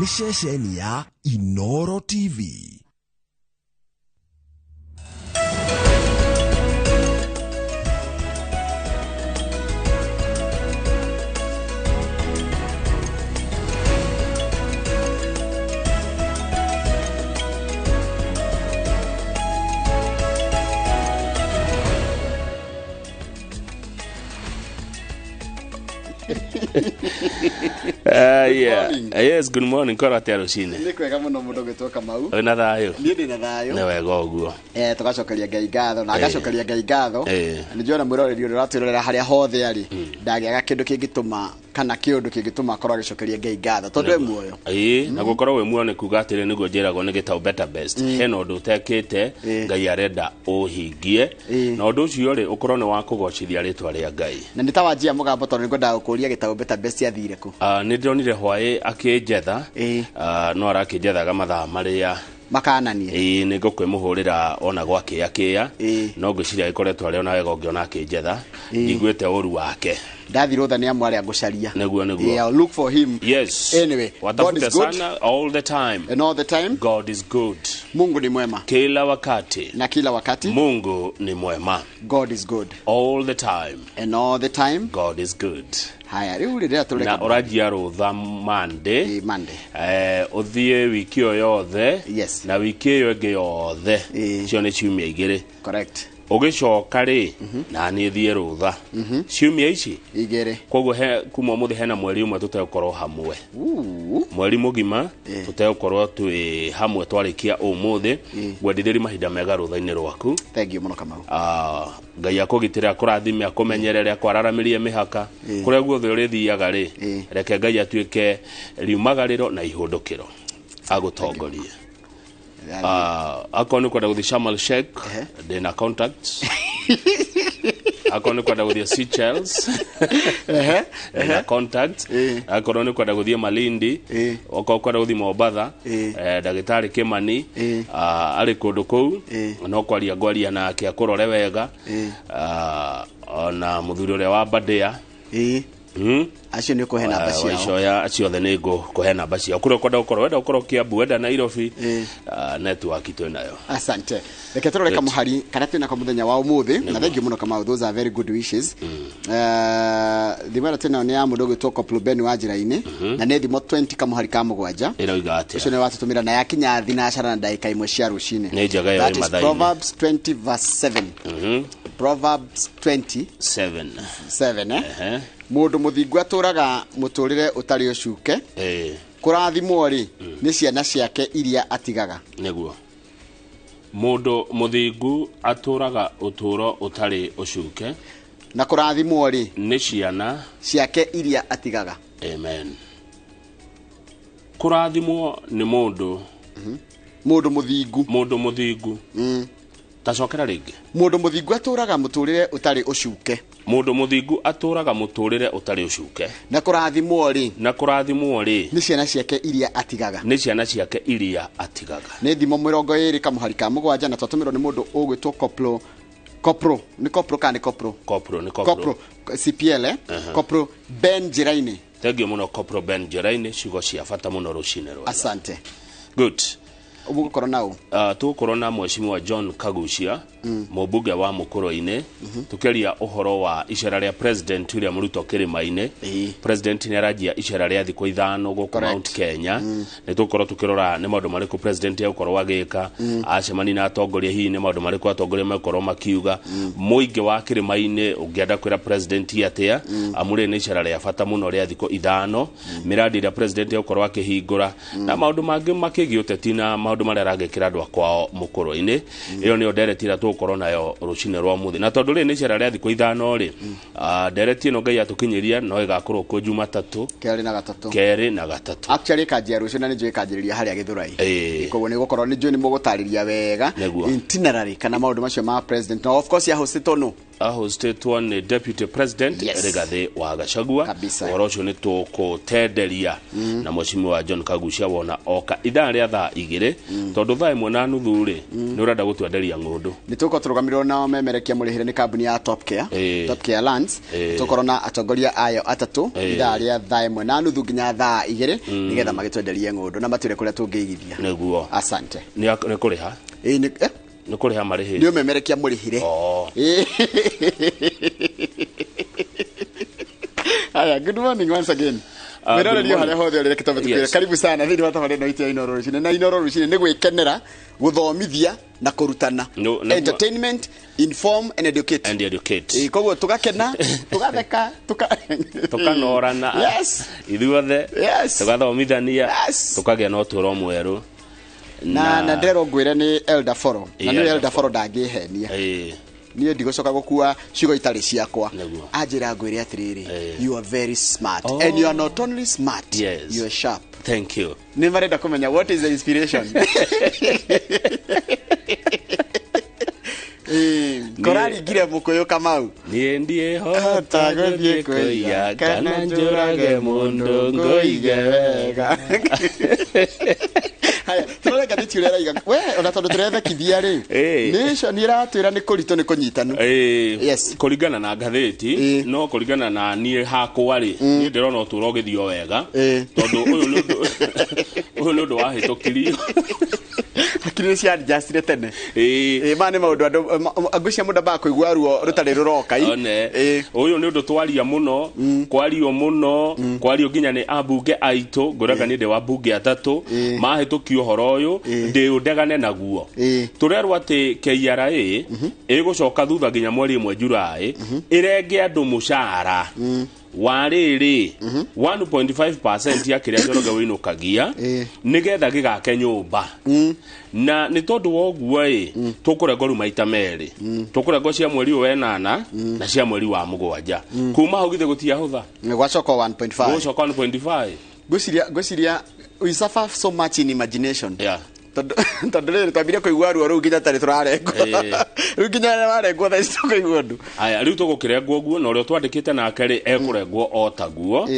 Nĩ ceceni ya Inoro TV. Yeah. Morning. Yes, good morning. Kora atia rucinĩ? Nĩ kwega mũno mũndũ gwĩtwo Kamau. Wĩna thayũ? Niĩ ndĩ na thayũ. Nĩ wega ũguo. Tũgacokeria Ngai ngatho na ngacokeria Ngai ngatho. Nĩ njona mwĩroreri ũrĩa ũratwĩrorera harĩa hothe arĩ ndagĩaga kĩndũ kĩngĩtũma kana kĩũndũ kĩngĩtũma akorwo agĩcokeria Ngai ngatho tondũ e muoyo. Ĩĩ, na gũkorwo wĩ muoyo nĩ kuga atĩrĩ, nĩguo njĩragwo nĩ gĩtaũ better best. Hena ũndũ ũtekĩte, Ngai arenda ũhingie. Na ũndũ ũcio rĩ, ũkorwo nĩ wa kũgocithia rĩtwa rĩa Ngai. Na nĩ ta wanjia mũgambo tondũ nĩngwendaga gũkũria gĩtaũ better best athire kũ. Nĩ ndĩronire hwaĩ akĩnjetha. No arakĩnjethaga mathaa marĩa makananie. Ĩĩ, nĩ ngũkwĩmũhũrĩra ona gwakĩa kĩa. No ngwĩciria agĩkoretwo arĩ ona wega ũngĩona akĩnjetha. Njiguĩte ũru wake. Ndathi rũtha nĩ amwe arĩa ngũcaria. Nĩguo, nĩguo. Yeah, I'll look for him. Yes. Anyway, God Watafute is good. sana all the time. And all the time. God is good. Mungu ni mwema. Kila wakati. Na kila wakati. Mungu ni mwema. God is good. All the time. And all the time. God is good. Haya, rĩu rĩrĩa tũreka Na ũranjia rũtha Monday. Monday. Ũthiĩ wiki ĩyo yothe. Yes. Na wiki ĩyo ĩngĩ yothe. Cio nĩ ciumia igĩrĩ. Correct. Ũgĩcoka rĩ, na niĩ thiĩ rũtha. Ciumia ici? Igĩrĩ. Koguo kuma ũmũthĩ hena mweri ũmwe tũtegũkorwo hamwe. Mweri mũgima tũtegũkorwo twĩ hamwe twarĩkia ũmũthĩ. Ngwendithĩrie mahinda mega rũtha-inĩ rwaku. Thank you mũno Kamau. Ngai akũgitĩre, akũrathime, akũmenyerere, akwararamĩrie mĩhaka. Kũrĩa guothe ũrĩthiaga rĩ, reke Ngai atuĩke riumagarĩro na ihũndũkĩro. Agũtongorie. Akorwo nĩ kwenda gũthiĩ Sharm el Sheikh, ndĩna contacts. Akorwo nĩ kwenda gũthiĩ Seychelles, ndĩna contacts. Akorwo nĩ kwenda gũthiĩ Malindi, okorwo kwenda gũthiĩ Mombatha, ndagĩtarĩ Kimani, arĩ kũndũ kũu, no kwaria ngwaria nake akũrore wega. Ona mũthuri ũrĩa wa Badea. Acio nĩ ũkũhe namba ciao. Waicoya acio othe nĩ ngũkũhe namba ciao. Kũrĩa ũkwenda gũkorwo, wenda gũkorwo Kiambu, wenda Nairobi, network twĩ nayo. Asante. Reke tũrore Good. kamũhari karĩa twĩ nako mũthenya wa ũmũthĩ, na thank you mũno Kamau, those are very good wishes. Thimo ĩrĩa twĩ nayo nĩ ya mũndũ ũgwĩtwo Koplo Ben wa njĩra-inĩ, na nĩ thimo 20 kamũhari ka mũgwanja. Ĩroiga atĩa? Ũcio nĩ watũtũmĩra na yakinya thinacara na ndagĩka 1 cia rũcinĩ. Nĩ njega ĩyo That ĩ is mathaa-inĩ. Proverbs 20 verse 7. Proverbs 20 7. 7, Mũndũ mũthingu atũraga mũtũrĩre ũtarĩ ũcuke. Kũrathimwo rĩ, nĩ ciana ciake iria atigaga. Nĩguo. Mũndũ mũthingu atũraga ũtũũro ũtarĩ ũcuke. Na kũrathimwo rĩ, nĩ ciana ciake iria atigaga. Amen. Kũrathimwo nĩ mũndũ. Mũndũ mũthingu. Mũndũ mũthingu. Tacokera rĩngĩ. Mũndũ mũthingu atũraga mũtũrĩre ũtarĩ ũcuke. Mũndũ mũthingu atũraga mũtũrĩre ũtarĩ ũcuke. Na kũrathimwo rĩ. Na kũrathimwo rĩ. Nĩ ciana ciake iria atigaga. Nĩ ciana ciake iria atigaga. Nĩ thimo mĩrongo ĩrĩ kamũhari ka mũgwanja, na twatũmĩrwo nĩ mũndũ ũgwĩtwo Koplo. Kopro, nĩ Kopro kana nĩ Kopro? Kopro, nĩ Kopro. Kopro, CPL, Kopro Ben Njĩra-inĩ. Thank you mũno Kopro Ben Njĩra-inĩ, ciugo cia bata mũno rũcinĩ rwega. Asante. Good. Ũgũkorwo na ũ? Tũgũkorwo na Mheshimiwa John Kagucia, mũmbunge wa Mũkũrũ-inĩ, tũkĩaria ũhoro wa icera rĩa President William Ruto kĩrĩma-inĩ. President nĩ aranjia icera rĩa thikũ 5 gũkũ Mount Kenya. Nĩ tũgũkorwo tũkĩrora nĩ maũndũ marĩkũ President egũkorwo agĩka, acemania na atongoria, hihi nĩ maũndũ marĩkũ atongoria megũkorwo makiuga. Mũingĩ wa kĩrĩma-inĩ ũngĩenda kwĩra President atĩa, amu rĩrĩ nĩ icera rĩa bata mũno rĩa thikũ 5, mĩradi ĩrĩa President egũkorwo akĩhingũra, na maũndũ mangĩ makĩgiĩ ũteti na maũndũ marĩa aragĩkĩra andũ a kwao Mũkũrũ-inĩ. Ĩyo nĩyo ndereti ĩrĩa tũgũkorwo nayo rũcinĩ rwa ũmũthĩ. Na tondũ rĩrĩ nĩ icera rĩa thikũ 5 rĩ, ndereti ĩno Ngai atũkinyĩria no ĩgakorwo kuo Jumatatũ, Kerĩ na gatatũ. Kerĩ na gatatũ. Actually ĩkanjia rũciũ na nĩ njũĩ ĩkanjĩrĩria harĩa Gĩthũrai. Koguo nĩ gũkorwo nĩ njũĩ nĩ mũgũtarĩria wega itinerary kana maũndũ macio ma president. Na of course yahostĩtwo nũ? Ahostĩtwo nĩ Deputy President Rigathĩ wa Gachagua. Kabisa. Ũhoro ũcio nĩ tũkũtenderia na Mheshimiwa John Kagucia wona oka ithaa rĩa thaa 2, tondũ thaa 1:30 rĩ, nĩ ũrenda gũtwenderia ng'ũndũ. Nĩ Tũkorwo tũrũgamĩrĩrwo na memerekia mũrĩhĩre nĩ kambuni ya Top Care, Top Care Lands. Tũkorwo na atongoria ayo atatũ ithaa rĩa 1:30 nginya 2:00 nĩgetha magĩtwenderie ng'ũndũ na matwĩre kũrĩa tũngĩigithia. Nĩguo. Asante. Nĩ kũrĩha? Nĩ kũrĩha marĩhĩte. Nĩ ũmemerekia mũrĩhĩre. Haya, good morning once again. Mwĩroreri harĩa hothe ũrĩ, reke twambe tũkwĩre karibu sana thĩinĩ wa tabarĩra ĩno itũ ya Inooro Rũcinĩ. Na Inooro Rũcinĩ nĩ gwĩkenera, gũthomithia na kũrutana. Entertainment, inform and educate. And educate. Koguo tũgakena, tũgatheka, tũkanorana. Yes. Ithuothe. Yes. Tũgathomithania. Yes. Tũkagĩa na ũtũũro mwerũ. Na ndĩrerwo ngwĩre nĩ Elder Foro. Na nĩ Elder Foro ndangĩhenia. Niĩ ndigũcoka gũkua ciugo itarĩ ciakwa. Anjĩra ngwĩre atĩrĩrĩ, you are very smart. And you are not only smart, you are sharp. Thank you. Nĩ marenda kũmenya what is the inspiration. Koraringire mũkũyũ Kamau. Niĩ ndiĩhota gũthiĩ kũiya kana njũrage mũndũ ngũige wega. Haya, tũrore ngathĩti ũrĩa ĩraiga. We, ona tondũ tũrethekithia rĩ, nĩ ĩratwĩra nĩ kũritũ nĩ kũnyitanu. Yes. Kũringana na ngathĩti, no kũringana na niĩ hakwa rĩ, niĩ ndĩrona ũtũũro ũgĩthiĩ o wega, tondũ ũyũ nĩ ũndũ wahĩtũkirio. Hakiri nĩ cia-adjustire tene. Maya nĩ maũndũ andũ ngwĩciria mũndũ ambaga kũigua ruo rũtarĩ rũroka. Ũyũ nĩ ũndũ twaria mũno, kwario mũno, kwario nginya nĩ ambunge aitũ, ngũraga niĩ ndĩ wa mbunge atatũ, mahĩtũkio ũhoro ũyũ, ndĩũndegane naguo. Tũrerwo atĩ KRA ĩgũcoka thutha nginya mweri 1 Julai, ĩrenge andũ mũcara wa rĩrĩ 1.5% ya kĩrĩa Njoroge wĩinũkagia nĩgetha gĩgake nyũmba. Na nĩ tondũ wa ũguo ĩ, tũkũrengwo rĩu maita merĩ. Tũkũrengwo cia mweri ũyũ 8 na cia mweri wa 7. Kuma hau githĩ gũtiahũtha. Gwacoka 1.5. Gũcoka 1.5. Ngwĩciria we suffer so much in imagination. Yeah. Tondũ rĩrĩ twambire kũigua ruo rũu nginya tarĩ tũrarengwo. Rĩu nginya arĩa marengwo thaa ici tũkũigua ũndũ. Aya, rĩu tũgũkĩrengwo ũguo na ũrĩa twandĩkĩte nake rĩ ekũrengwo o taguo,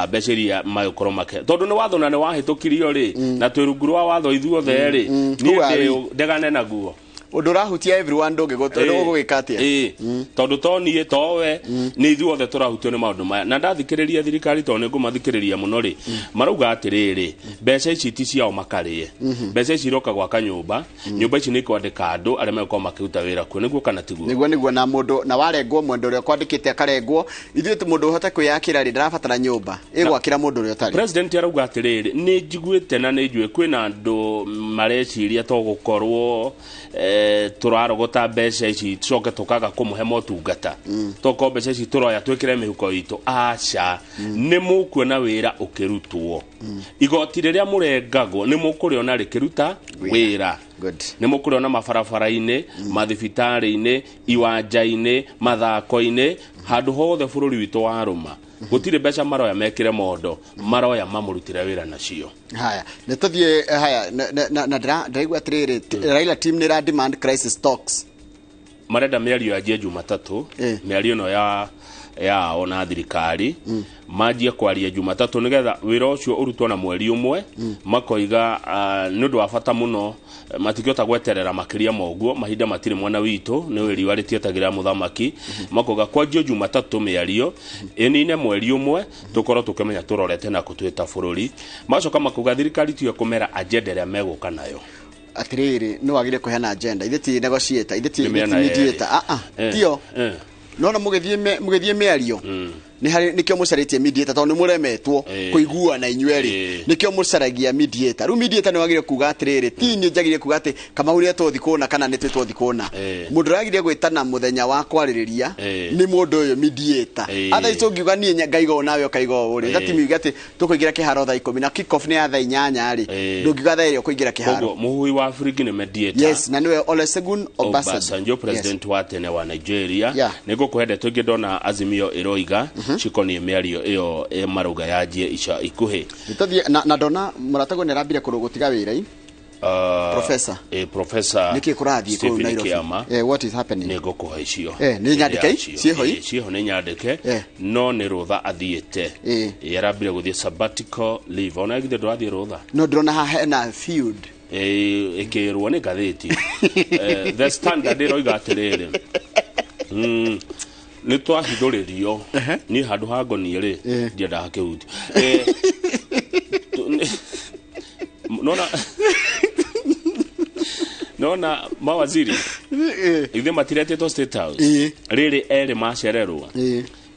mbeca iria magĩkorwo make. Tondũ nĩ watho na nĩ wahĩtũkirio rĩ, na twĩ rungu rwa watho ithuothe rĩ, niĩ ndegane naguo. Ũndũ ũrahutia everyone ndũngĩgũka atĩa? Tondũ to niĩ towe nĩ ithuothe tũrahutio nĩ maũndũ maya. Na ndathikĩrĩria thirikari tondũ nĩ ngũmathikĩrĩria mũno rĩ, marauga atĩrĩrĩ, mbeca ici ti ciao makarĩe. Mbeca ici iroka gwaka nyũmba, nyũmba ici nĩ kwandĩka andũ arĩa megũkorwo makĩruta wĩra kuo, nĩguo kana tiguo? Nĩguo na mũndũ na warengwo mwendo ũrĩa kwandĩkĩte akarengwo, ithuĩ mũndũ ũhote kwĩyakĩra rĩ ndarabatara nyũmba, ĩgwakĩra mũndũ ũrĩa ũtarĩ. President arauga atĩrĩrĩ, nĩ njiguĩte na nĩ njũĩ kwĩna andũ mareciria to gũkorwo tũrarogota mbeca ici tucoke tũkaga kũmũhe motungata, tokorwo mbeca ici tũroya twĩkĩre mĩhuko itũ. Aca, nĩ mũkuona wĩra ũkĩrutwo. Igoti rĩrĩa mũrengagwo nĩ mũkũrĩona rĩkĩruta wĩra. Nĩ mũkũrĩona mabarabara-inĩ, mathibitarĩ-inĩ, iwanja-inĩ, mathako-inĩ, handũ hothe bũrũri witũ warũma. Gũtirĩ mbeca maroya mekĩre mondo, maroya mamũrutĩre wĩra nacio. Haya, nĩ tũthiĩ haya na ndĩraigua atĩrĩrĩ, Raila team nĩ ĩra demand crisis talks. Marenda mĩario yanjie Jumatatũ, mĩario ĩno yao na thirikari, manjie kwaria Jumatatũ nĩgetha wĩra ũcio ũrutwo na mweri 1, makoiga nĩ ũndũ wa bata mũno, matingĩhota gweterera makĩria ma ũguo, mahinda matirĩ mwena witũ, nĩ riũa rĩtietagĩrĩra mũthamaki. Makoiga kwanjio Jumatatũ mĩario ĩnine mweri 1, tũkorwo tũkĩmenya tũrorete na kũ twĩ ta bũrũri. Macoka makuga thirikari tiyo kũmera agenda ĩrĩa megũka nayo. Atĩrĩrĩ, nĩ wagire kũheana agenda, ithuĩ ti negotiator, ithuĩ ti mediator. Tio. Nona mũgĩthiĩ mĩario nĩ harĩ nĩkĩo mũcarĩtie mediator tondũ nĩ mũremetwo kũiguana inyuĩ erĩ, nĩkĩo mũcaragia mediator. Rĩu mediator nĩ wagire kuga atĩrĩrĩ, ti niĩ njagire kuga atĩ Kamau nĩ etwo thikũ na kana nĩ twĩtwo thikũ na. Mũndũ ũragire gwĩtana mũthenya wa kwarĩrĩria nĩ mũndũ ũyũ mediator. Otherwise ũngiuga niĩ ngaiga ũũ nawe ũkaiga ũũ rĩ, that means atĩ tũkũingĩra kĩharo thaa 10 na kick off nĩ ya thaa 8 rĩ, ndũngiuga thaa 2 ũkũingĩra kĩharo. Koguo mũhuhi wa Afiriki nĩ mediator. Yes, na nĩwe Olusegun Obasanjo, president wa tene wa Nigeria. Nĩ ngũkũhe ndeto ingĩ ndona Azimio ĩroiga cikoniĩ mĩario ĩyo marauga yanjie ica ikuhĩ. Na ndona mũratagwo nĩ arambire kũrũgũtiga wĩra-inĩ. Professor. Professor Nĩkĩ kũrathiĩ kũu Nairobi? What is happening? Nĩ ngũkũhe icio. Nĩ nyandĩke ciĩho? Ciĩho nĩ nyandĩke, no nĩ rũtha athiĩte. Arambire gũthiĩ sabbatical leave. Ona githĩ ndũrathiĩ rũtha? No ndĩrona haha hena feud. Ĩkĩrwo nĩ ngathĩti. The Standard ĩroiga atĩrĩrĩ, nĩ twahithũrĩrio niĩ handũ ha ngoniĩ rĩ ndiendaga kĩhuti. Nona mawaziri ithe matiretĩtwo State House rĩrĩ erĩ macererwo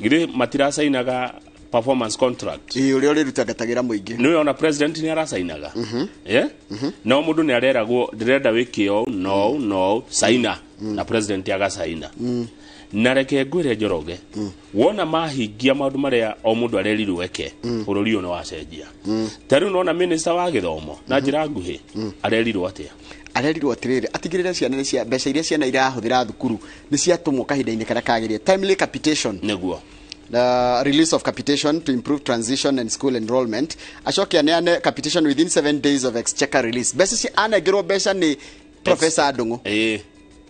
githĩ matiracainaga performance contract ũrĩa ũrĩrutangatagĩra mũingĩ. Nĩ ona president nĩ aracainaga. No mũndũ nĩ areragwo ndĩrenda wĩke ũũ no no caina na president agacaina. Na reke ngwĩre Njoroge, wona mahingia maũndũ marĩa o mũndũ arerirwo eke, bũrũri ũyũ nĩ wacenjia. Ta rĩu nona minister wa gĩthomo na njĩra nguhĩ arerirwo atĩa? Arerirwo atĩrĩrĩ, atigĩrĩre ciana nĩ cia mbeca iria ciana irahũthĩra thukuru nĩ ciatũmwo kahinda-inĩ karĩa kagĩrĩire, timely capitation. Nĩguo. The release of capitation to improve transition and school enrollment. Acoke aneane capitation within 7 days of exchequer release. Mbeca ci anengerwo mbeca nĩ Professor Ndung'u.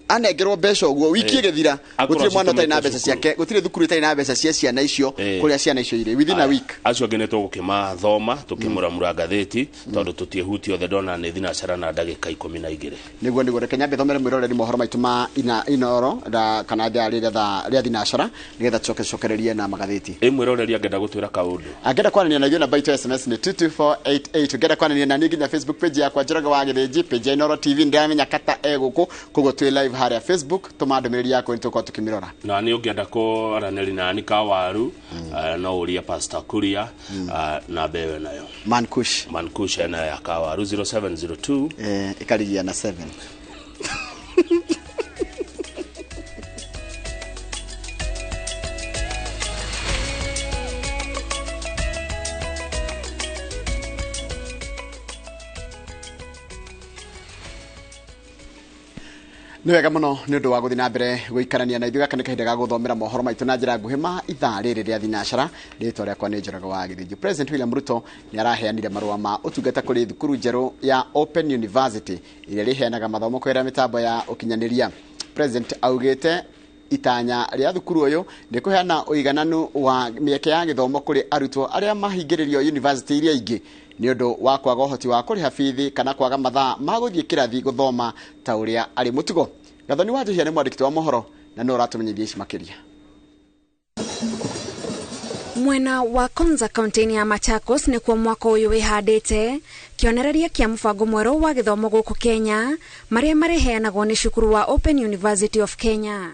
Anengerwo mbeca ũguo wiki ĩgĩthira, gũtirĩ mwana ũtarĩ na mbeca ciake, gũtirĩ thukuru ĩtarĩ na mbeca cia ciana icio kũrĩa ciana icio irĩ within a week. Acio angĩ nĩ tũgũkĩmathoma tũkĩmũramura ngathĩti tondũ tũtiĩhutie othe, ndona nĩ thinacara na ndagĩka 12. Nĩguo reke nyambe thomere mwĩroreri mohoro maitũ ma Inooro kana thaa rĩa thinacara nĩgetha tũcoke tũcokererie na magathĩti. Mwĩroreri angĩenda gũtwĩra kaũndũ, angĩenda kwaranĩria na ithuĩ namba itũ ya SMS nĩ 22488. Ũngĩenda kwaranĩria na niĩ nginya Facebook page yakwa Njoroge wa Gĩthĩnji, page ya Inooro TV, ndĩramenya kata e gũkũ, koguo twĩ live harĩa Facebook, tũma ndũmĩrĩri yaku nĩ tũgũkorwo tũkĩmĩrora. Na nĩ ũngĩenda kwaranĩria nani Kawaru, no ũrie Pastor Kuria namba ĩyo nayo Mankush Mankush ena ya Kawaru 0702 ĩkarigia na 7. Nĩ wega mũno nĩ ũndũ wa gũthiĩ na mbere gũikarania na ithuĩ. Gaka nĩ kahinda ga gũthomera mohoro maitũ na njĩra nguhĩ ma ithaa rĩrĩ rĩa thinacara. Rĩtwa rĩakwa nĩ Njoroge wa Gĩthĩnji. President William Ruto nĩ araheanire marũa ma ũtungata kũrĩ thukuru njerũ ya Open University ĩrĩa ĩrĩheanaga mathomo kũgerera mĩtambo ya ũkinyanĩria. President augĩte itanya rĩa thukuru ũyũ nĩ kũheana ũigananu wa mĩeke ya gĩthomo kũrĩ arutwo arĩa mahingĩrĩrio university iria ingĩ nĩ ũndũ wa kwaga ũhoti wa kũrĩha bithi kana kwaga mathaa ma gũthiĩ kĩrathi gũthoma ta ũrĩa arĩ mũtugo. Gathoni wa Njũhia nĩ mwandĩki wa mohoro na nĩ ũratũmenyithia ici makĩria. Mwena wa Konza kaunti-inĩ ya Machakos nĩkuo mwaka ũyũ wĩhandĩte kĩonereria kĩa mũbango mwerũ wa gĩthomo gũkũ Kenya marĩa marĩheanagwo nĩ cukuru wa Open University of Kenya.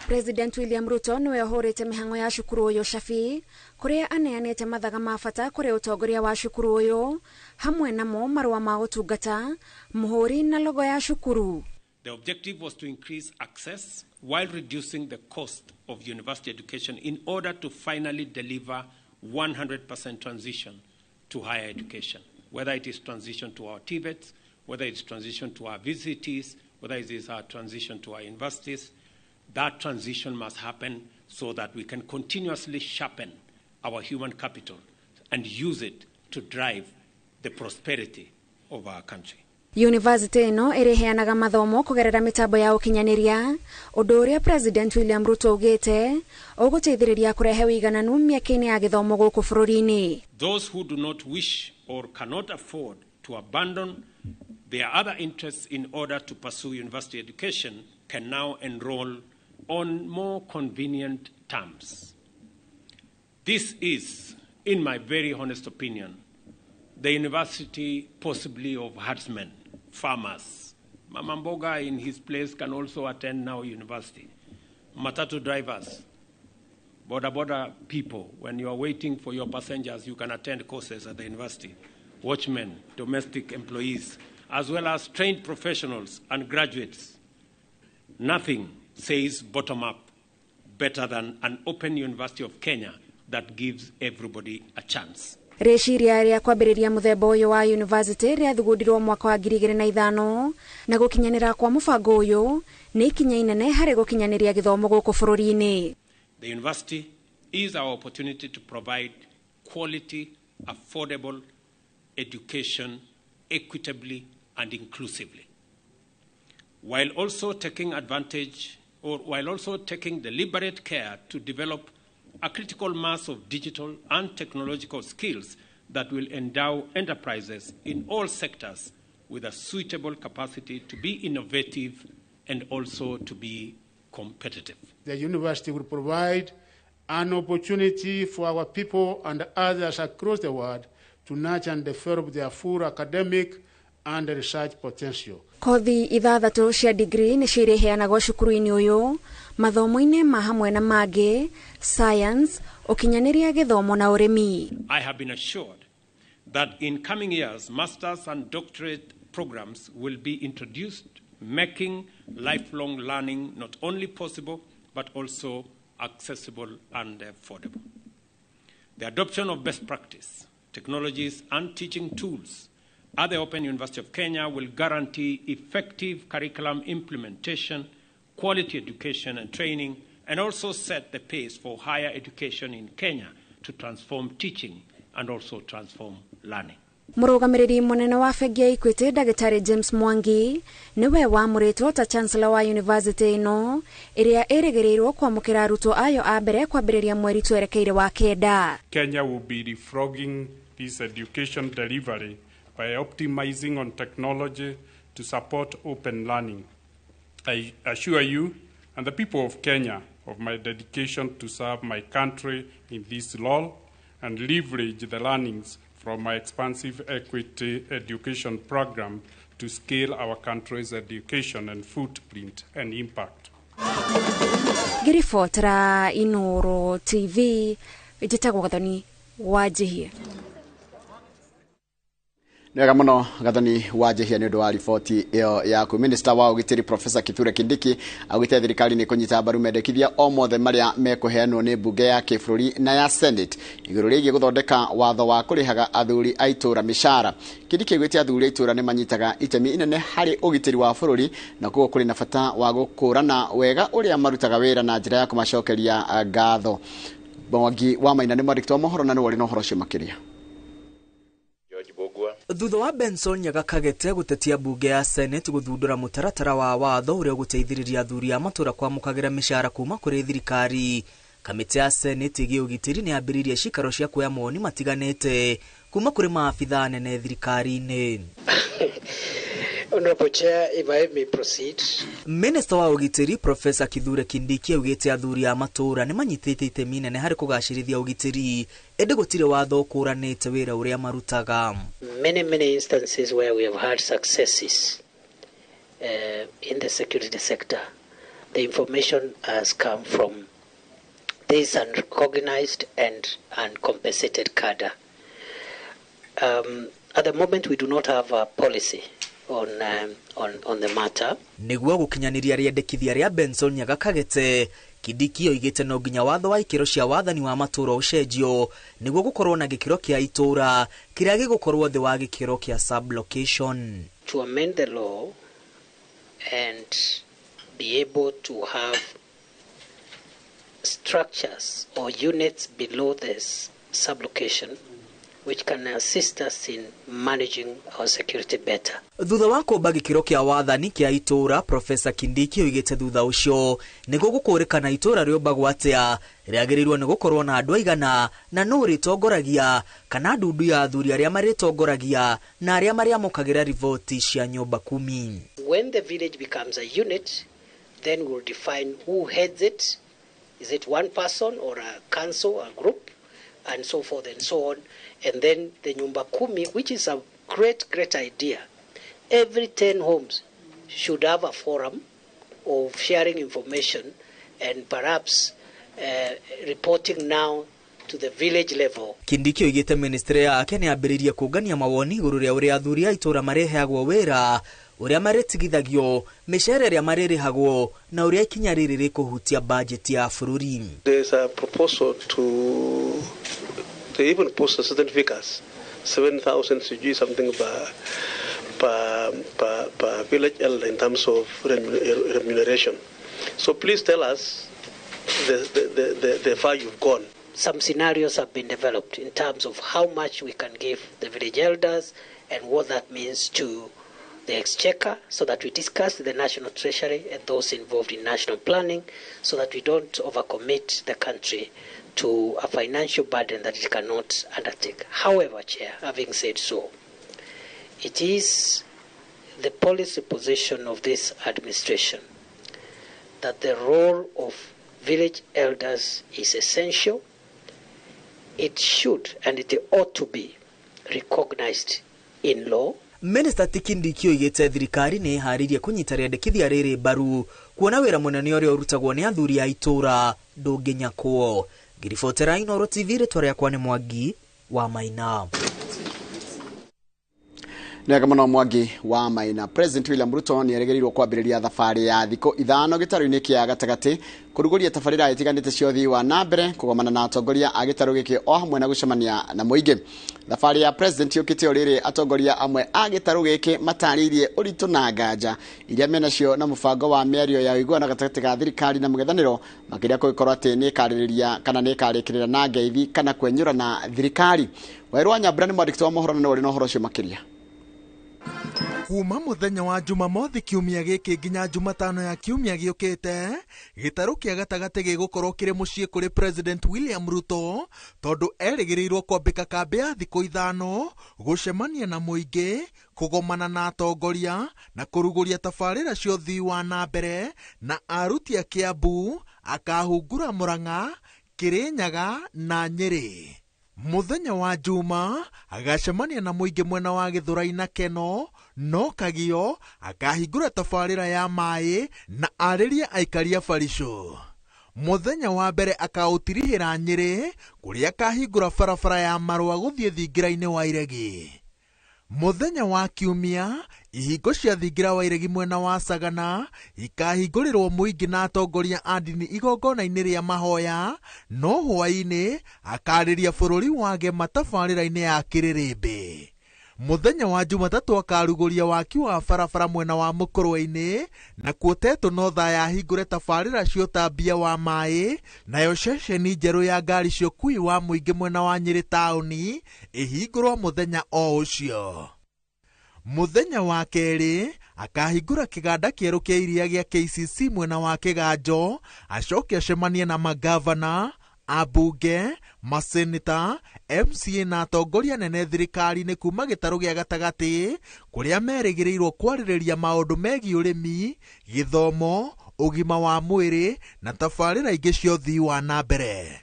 President William Ruto nĩwe ũhũrĩte mĩhang'o ya cukuru ũyũ cabi kũrĩa aneanĩte mathaga ma bata kũrĩ ũtongoria wa cukuru ũyũ hamwe namo marũa ma ũtungata, mũhũri na logo ya cukuru. The objective was to increase access while reducing the cost of university education in order to finally deliver 100% transition to higher education, whether it is transition to our TVETs, whether it's transition to our VCTs, whether it is our transition to our universities. That transition must happen so that we can continuously sharpen our human capital and use it to drive the prosperity of our country. University ĩno ĩrĩheanaga mathomo kũgerera mĩtambo ya ũkinyanĩria, ũndũ ũrĩa President William Ruto augĩte ũgũteithĩrĩria kũrehe ũigananu mĩeke-inĩ ya gĩthomo gũkũ bũrũri-inĩ. Those who do not wish or cannot afford to abandon their other interests in order to pursue university education can now enroll on more convenient terms. This is, in my very honest opinion, the university possibly of herdsmen, farmers. Mama Mboga in his place can also attend now university. Matatu drivers, border border people, when you are waiting for your passengers, you can attend courses at the university. Watchmen, domestic employees, as well as trained professionals and graduates. Nothing says bottom up better than an open University of Kenya that gives everybody a chance. Rĩciria rĩa kwambĩrĩria mũthemba ũyũ wa university rĩathugundirwo mwaka wa 2005 na gũkinyanĩra kwa mũbango ũyũ nĩ ikinya inene harĩ gũkinyanĩria gĩthomo gũkũ bũrũri-inĩ. The university is our opportunity to provide quality, affordable education equitably and inclusively, while also taking advantage or while also taking deliberate care to develop a critical mass of digital and technological skills that will endow enterprises in all sectors with a suitable capacity to be innovative and also to be competitive. The university will provide an opportunity for our people and others across the world to nurture and develop their full academic and research potential. Kothi 6 cia degree nĩcio ireheanagwo cukuru-inĩ ũyũ mathomo-inĩ ma hamwe na mangĩ science, ũkinyanĩria gĩthomo na ũrĩmi. I have been assured that in coming years masters and doctorate programs will be introduced, making lifelong learning not only possible but also accessible and affordable. The adoption of best practice, technologies and teaching tools at the Open University of Kenya will guarantee effective curriculum implementation, quality education and training, and also set the pace for higher education in Kenya to transform teaching and also transform learning. Mũrũgamĩrĩri mũnene wa bengi ya Equity Ndagĩtarĩ James Mwangi nĩwe wamũrĩtwo ta Chancellor wa university ĩno ĩrĩa ĩrĩgĩrĩirwo kwamũkĩra arutwo ayo a mbere kwambĩrĩria mweri twerekeire wa 9. Kenya will be leapfrogging this education delivery by optimizing on technology to support open learning. I assure you and the people of Kenya of my dedication to serve my country in this role and leverage the learnings from my expansive equity education program to scale our country's education and footprint and impact. Ngĩribotera Inooro TV, njĩtagwo Gathoni Wanjihia. Nĩwega mũno Gathoni Wanjihia nĩ ũndũ wa riboti ĩyo yaku. Minister wa ũgitĩri Professor Kithure Kindiki augĩte thirikari nĩ kũnyita mbaru mendekithia o mothe marĩa mekũheanwo nĩ mbunge ya kĩbũrũri na ya Senate igũrũ rĩgiĩ gũthondeka watho wa kũrĩhaga athuri a itũũra mĩcara. Kindiki augĩte athuri a itũũra nĩ manyitaga itemi inene harĩ ũgitĩri wa bũrũri na koguo kũrĩ na bata wa gũkũrana wega ũrĩa marutaga wĩra na njĩra ya kũmacokeria ngatho. Mwangi wa Maina nĩ mwandĩki wa mohoro na nĩwe ũrĩ na ũhoro ũcio makĩria. Thutha wa Benson Nyaga Kagete gutetia bunge ya Senate guthundura mutaratara wa watho uria uguteithiriria athuri a matura kwamukagira mishahara kuma kuri thirikari. Kamĩtĩ ya Senate ĩgiĩ ũgitĩri nĩ yambĩrĩirie cikaro cia kuoya mawoni matiganĩte kuma kuri maabithaa anene thirikari-inĩ. Honorable Chair, if I may proceed. Minister wa ũgitĩri Professor Kithure Kindiki augĩte athuri a matũũra nĩ manyitĩte itemi inene harĩ kũgacĩrithia ũgitĩri ĩndĩ gũtirĩ watho ũkũranĩte wĩra ũrĩa marutaga. Many, many instances where we have had successes in the security sector, the information has come from this unrecognized and uncompensated cadre. At the moment, we do not have a policy on the matter. Nĩguo gũkinyanĩria rĩendekithia rĩa Benson Nyaga Kagete, Kindiki oigĩte no nginya watho wa ikĩro cia wathani wa matũũra ũcenjio nĩguo gũkorwo na gĩkĩro kĩa itũũra kĩrĩa gĩgũkorwo thĩ wa gĩkĩro kĩa sub-location. To amend the law and be able to have structures or units below this sub-location which can assist us in managing our security better. Thutha wa kũmba gĩkĩro kĩa wathani kĩa itũũra, Professor Kindiki oigĩte thutha ũcio nĩguo gũkũrĩkana itũũra rĩũmbagwo atĩa, rĩagĩrĩirwo nĩ gũkorwo na andũ aigana na nũ rĩtongoragia kana ndundu ya athuri arĩa marĩtongoragia na arĩa marĩamũkagĩra riboti cia nyũmba kumi. When the village becomes a unit, then we'll define who heads it. Is it one person or a council, a group, and so forth and so on. And then the Nyumba Kumi, which is a great, great idea. Every 10 homes should have a forum of sharing information and perhaps reporting now to the village level. Kindiki oigĩte ministry yake nĩ yambĩrĩirie kũngania mawoni igũrũ rĩa ũrĩa athuri a itũũra marĩheagwo wĩra, ũrĩa marĩtigithagio, mĩcara ĩrĩa marĩrĩhagwo na ũrĩa ikinya rĩrĩ rĩkũhutia bajeti ya bũrũri. There's a proposal to, they even post a certain figures, 7,000 CG something per village elder in terms of remuneration. So please tell us the far you've gone. Some scenarios have been developed in terms of how much we can give the village elders and what that means to the exchequer, so that we discuss the National Treasury and those involved in national planning, so that we don't overcommit the country to a financial burden that it cannot undertake. However, Chair, having said so, it is the policy position of this administration that the role of village elders is essential. It should and it ought to be recognized in law. Minister Kindiki oigĩte thirikari nĩ ĩharĩirie kũnyita rĩendekithia rĩrĩ mbaru kuona wĩra mũnene ũrĩa ũrutagwo nĩ athuri a itũũra ndũngĩnyakwo. Ngĩribotera Inooro TV, rĩtwa rĩakwa nĩ Mwangi wa Maina. Nĩ wega mũno Mwangi wa Maina. President William Ruto nĩ erĩgĩrĩirwo kwambĩrĩria thabarĩ ya thikũ 5 gĩtarũ-inĩ kĩa gatagatĩ kũrugũria tabarĩra itiganĩte cia ũthii wa na mbere, kũgomana na atongoria a gĩtarũ gĩkĩ o hamwe na gũcemania na mũingĩ. Thabarĩ ya president yũkĩte o rĩrĩ atongoria amwe a gĩtarũ gĩkĩ matarĩirie ũritũ na nganja iria menacio na mũbango wa mĩario ya ũiguano gatagatĩ ga thirikari na mũng'ethanĩro, makĩria kũngĩkorwo atĩ nĩ ĩkarĩrĩria kana nĩ ĩkarĩkĩrĩra na ngeithi kana kwenyũrana thirikari. Wairũ wa Nyambura nĩ mwandĩki wa mohoro na nĩwe ũrĩ na ũhoro ũcio makĩria. Kuma muthenya wa Jumamothi kiumia gĩkĩ nginya Jumatano ya kiumia gĩũkĩte, gĩtarũ kĩa gatagatĩ gĩgũkorwo kĩrĩ mũciĩ kũrĩ President William Ruto, tondũ erĩgĩrĩirwo kwambĩka kambĩ ya thikũ 5 gũcemania na mũingĩ, kũgomana na atongoria na kũrugũria tabarĩra cia ũthii wa na mbere na aruti a Kiambu, akahungura Murang'a, Kirinyaga na Nyĩrĩ. Muthenya wa Juma agacemania na mũingĩ mwena wa Gĩthũrai na Keno, no Kagio akahingũra tabarĩra ya maĩ na arĩrie aikari a Barisho. Muthenya wa mbere akaũtirihĩra Nyĩrĩ kũrĩa akahingũra barabara ya Marũa gũthiĩ thingira-inĩ wa Iregi. Muthenya wa Kiumia ihingo cia thingira wa Iregi mwena wa Sagana ikahingũrĩrwo mũingĩ na atongoria a ndini igongona-inĩ rĩa mahoya, no hwaĩ-inĩ akarĩria bũrũri wa Gema tabarĩra-inĩ ya Kĩrĩrĩmbĩ. Muthenya wa Jumatatũ akarugũria waki wa barabara mwena wa Mũkũrwe-inĩ, na kuo Tetu North yahingũre tabarĩra cia ũtambia wa maĩ, nayo ceceni njerũ ya ngari cia ũkuui wa mũingĩ mwena wa Nyĩrĩ taũni ĩhingũrwo mũthenya o ũcio. Muthenya wa kerĩ akahingũra kĩganda kĩerũ kĩa iria gĩa KCC mwena wa Kĩganjo, acoke acemanie na magavana, ambunge, maseneta, MCA na atongoria nene thirikari-inĩ kuma gĩtarũ gĩa gatagatĩ kũrĩa merĩgĩrĩirwo kwarĩrĩria maũndũ megiĩ ũrĩmi, gĩthomo, ũgima wa mwĩrĩ na tabarĩra ingĩ cia ũthii wa na mbere.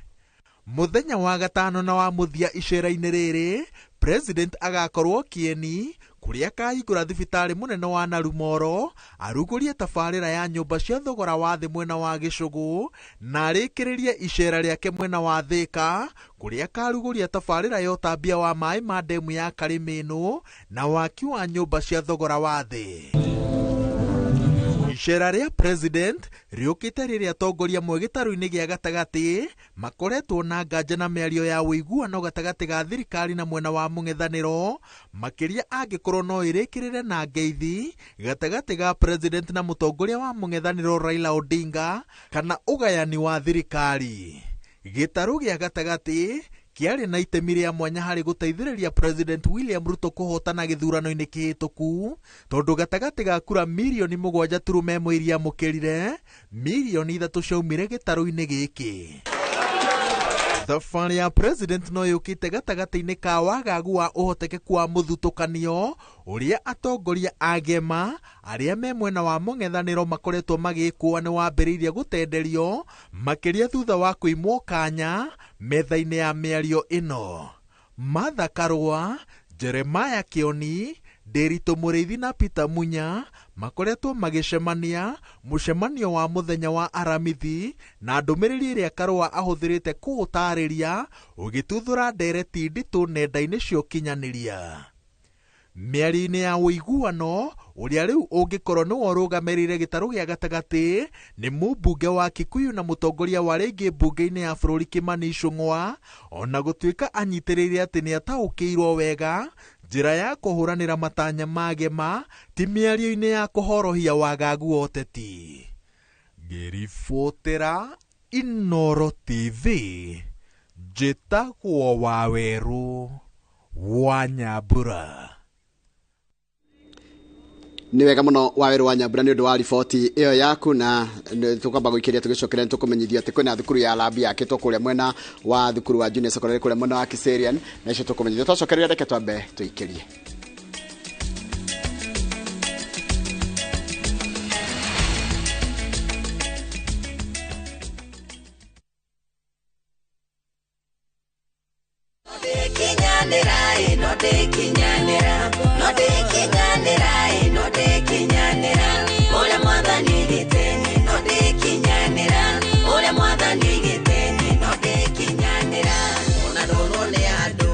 Muthenya wa gatano na wa mũthia icera-inĩ rĩrĩ, President agakorwo Kieni kũrĩa akahingũra thibitarĩ mũnene wa Narumoro, arugũrie tabarĩra ya nyũmba cia thogora wa thĩ mwena wa Gĩcũgũ, na arĩkĩrĩrie icera rĩake mwena wa Thĩka kũrĩa akarugũria tabarĩra ya ũtambia wa maĩ ma ndemu ya Karĩmĩnũ na waki wa nyũmba cia thogora wa thĩ. Icera rĩa President rĩũkĩte rĩrĩa atongoria amwe gĩtarũ-inĩ gĩa gatagatĩ makoretwo na nganja na mĩario ya ũiguano gatagatĩ ga thirikari na mwena wa mũng'ethanĩro, makĩria angĩkorwo no ĩrĩkĩrĩre na ngeithi gatagatĩ ga President na mũtongoria wa mũng'ethanĩro Raila Odinga kana ũgayani wa thirikari. Gĩtarũ gĩa gatagatĩ kĩarĩ na itemi rĩa mwanya harĩ gũteithĩrĩria President William Ruto kũhotana gĩthurano-inĩ kĩhĩtũku, tondũ gatagatĩ ga kura mirioni 7.1 iria amũkĩrire, mirioni 3 ciaumire gĩtarũ-inĩ gĩkĩ. Thabarĩ ya President no yũkĩte gatagatĩ-inĩ ka wagagu wa ũhotekeku wa mũthutũkanio ũrĩa atongoria a Gema arĩa me mwena wa mũng'ethanĩro makoretwo magĩkũa nĩ wambĩrĩirie gũtenderio, makĩria thutha wa kũimwo kanya metha-inĩ ya mĩario ĩno. Martha Karua, Jeremiah Kĩoni, Ndiritu Mũrĩithi na Peter Munya makoretwo magĩcemania mũcemanio wa mũthenya wa Aramithi, na ndũmĩrĩri ĩrĩa Karua ahũthĩrĩte kũũtarĩria ũgĩtuthũra ndereti nditũ nenda-inĩ cia ũkinyanĩria. Mĩario-inĩ ya ũiguano ũrĩa rĩu ũngĩkorwo nĩwe ũrũgamĩrĩire gĩtarũ gĩa gatagatĩ nĩ mũmbunge wa Kikuyu na mũtongoria wa rĩngĩ mbunge-inĩ ya bũrũri Kimani Ichung'wa, ona gũtuĩka anyitĩrĩire atĩ nĩataũkĩirwo wega njĩra ya kũhũranĩra matanya ma Gema ti mĩario-inĩ ya kũhorohia wagagu wa ũteti. Ngĩribotera Inooro TV, njĩtagwo Wawerũ wa Nyambura. Nĩ wega mũno Wawerũ wa Nyambura nĩ ũndũ wa riboti ĩyo yaku, na tũkwamba gũikĩria tũgĩcokera nĩ tũkũmenyithio atĩ kwĩna thukuru ya Labi yakĩtwo kũrĩa mwena wa thukuru wa Junior Secondary kũrĩa mwena wa Kiserian, na icio tũkũmenyithio twacokereria. Reke twambe tũikĩrie. ndĩkinyanĩra no ndĩkinyanĩra no ndĩkinyanĩra no ndĩkinyanĩra ũrĩa mwathani oigĩte no ndĩkinyanĩra ũrĩa mwathani oigĩte no ndĩkinyanĩra ona ndonwo nĩ andũ.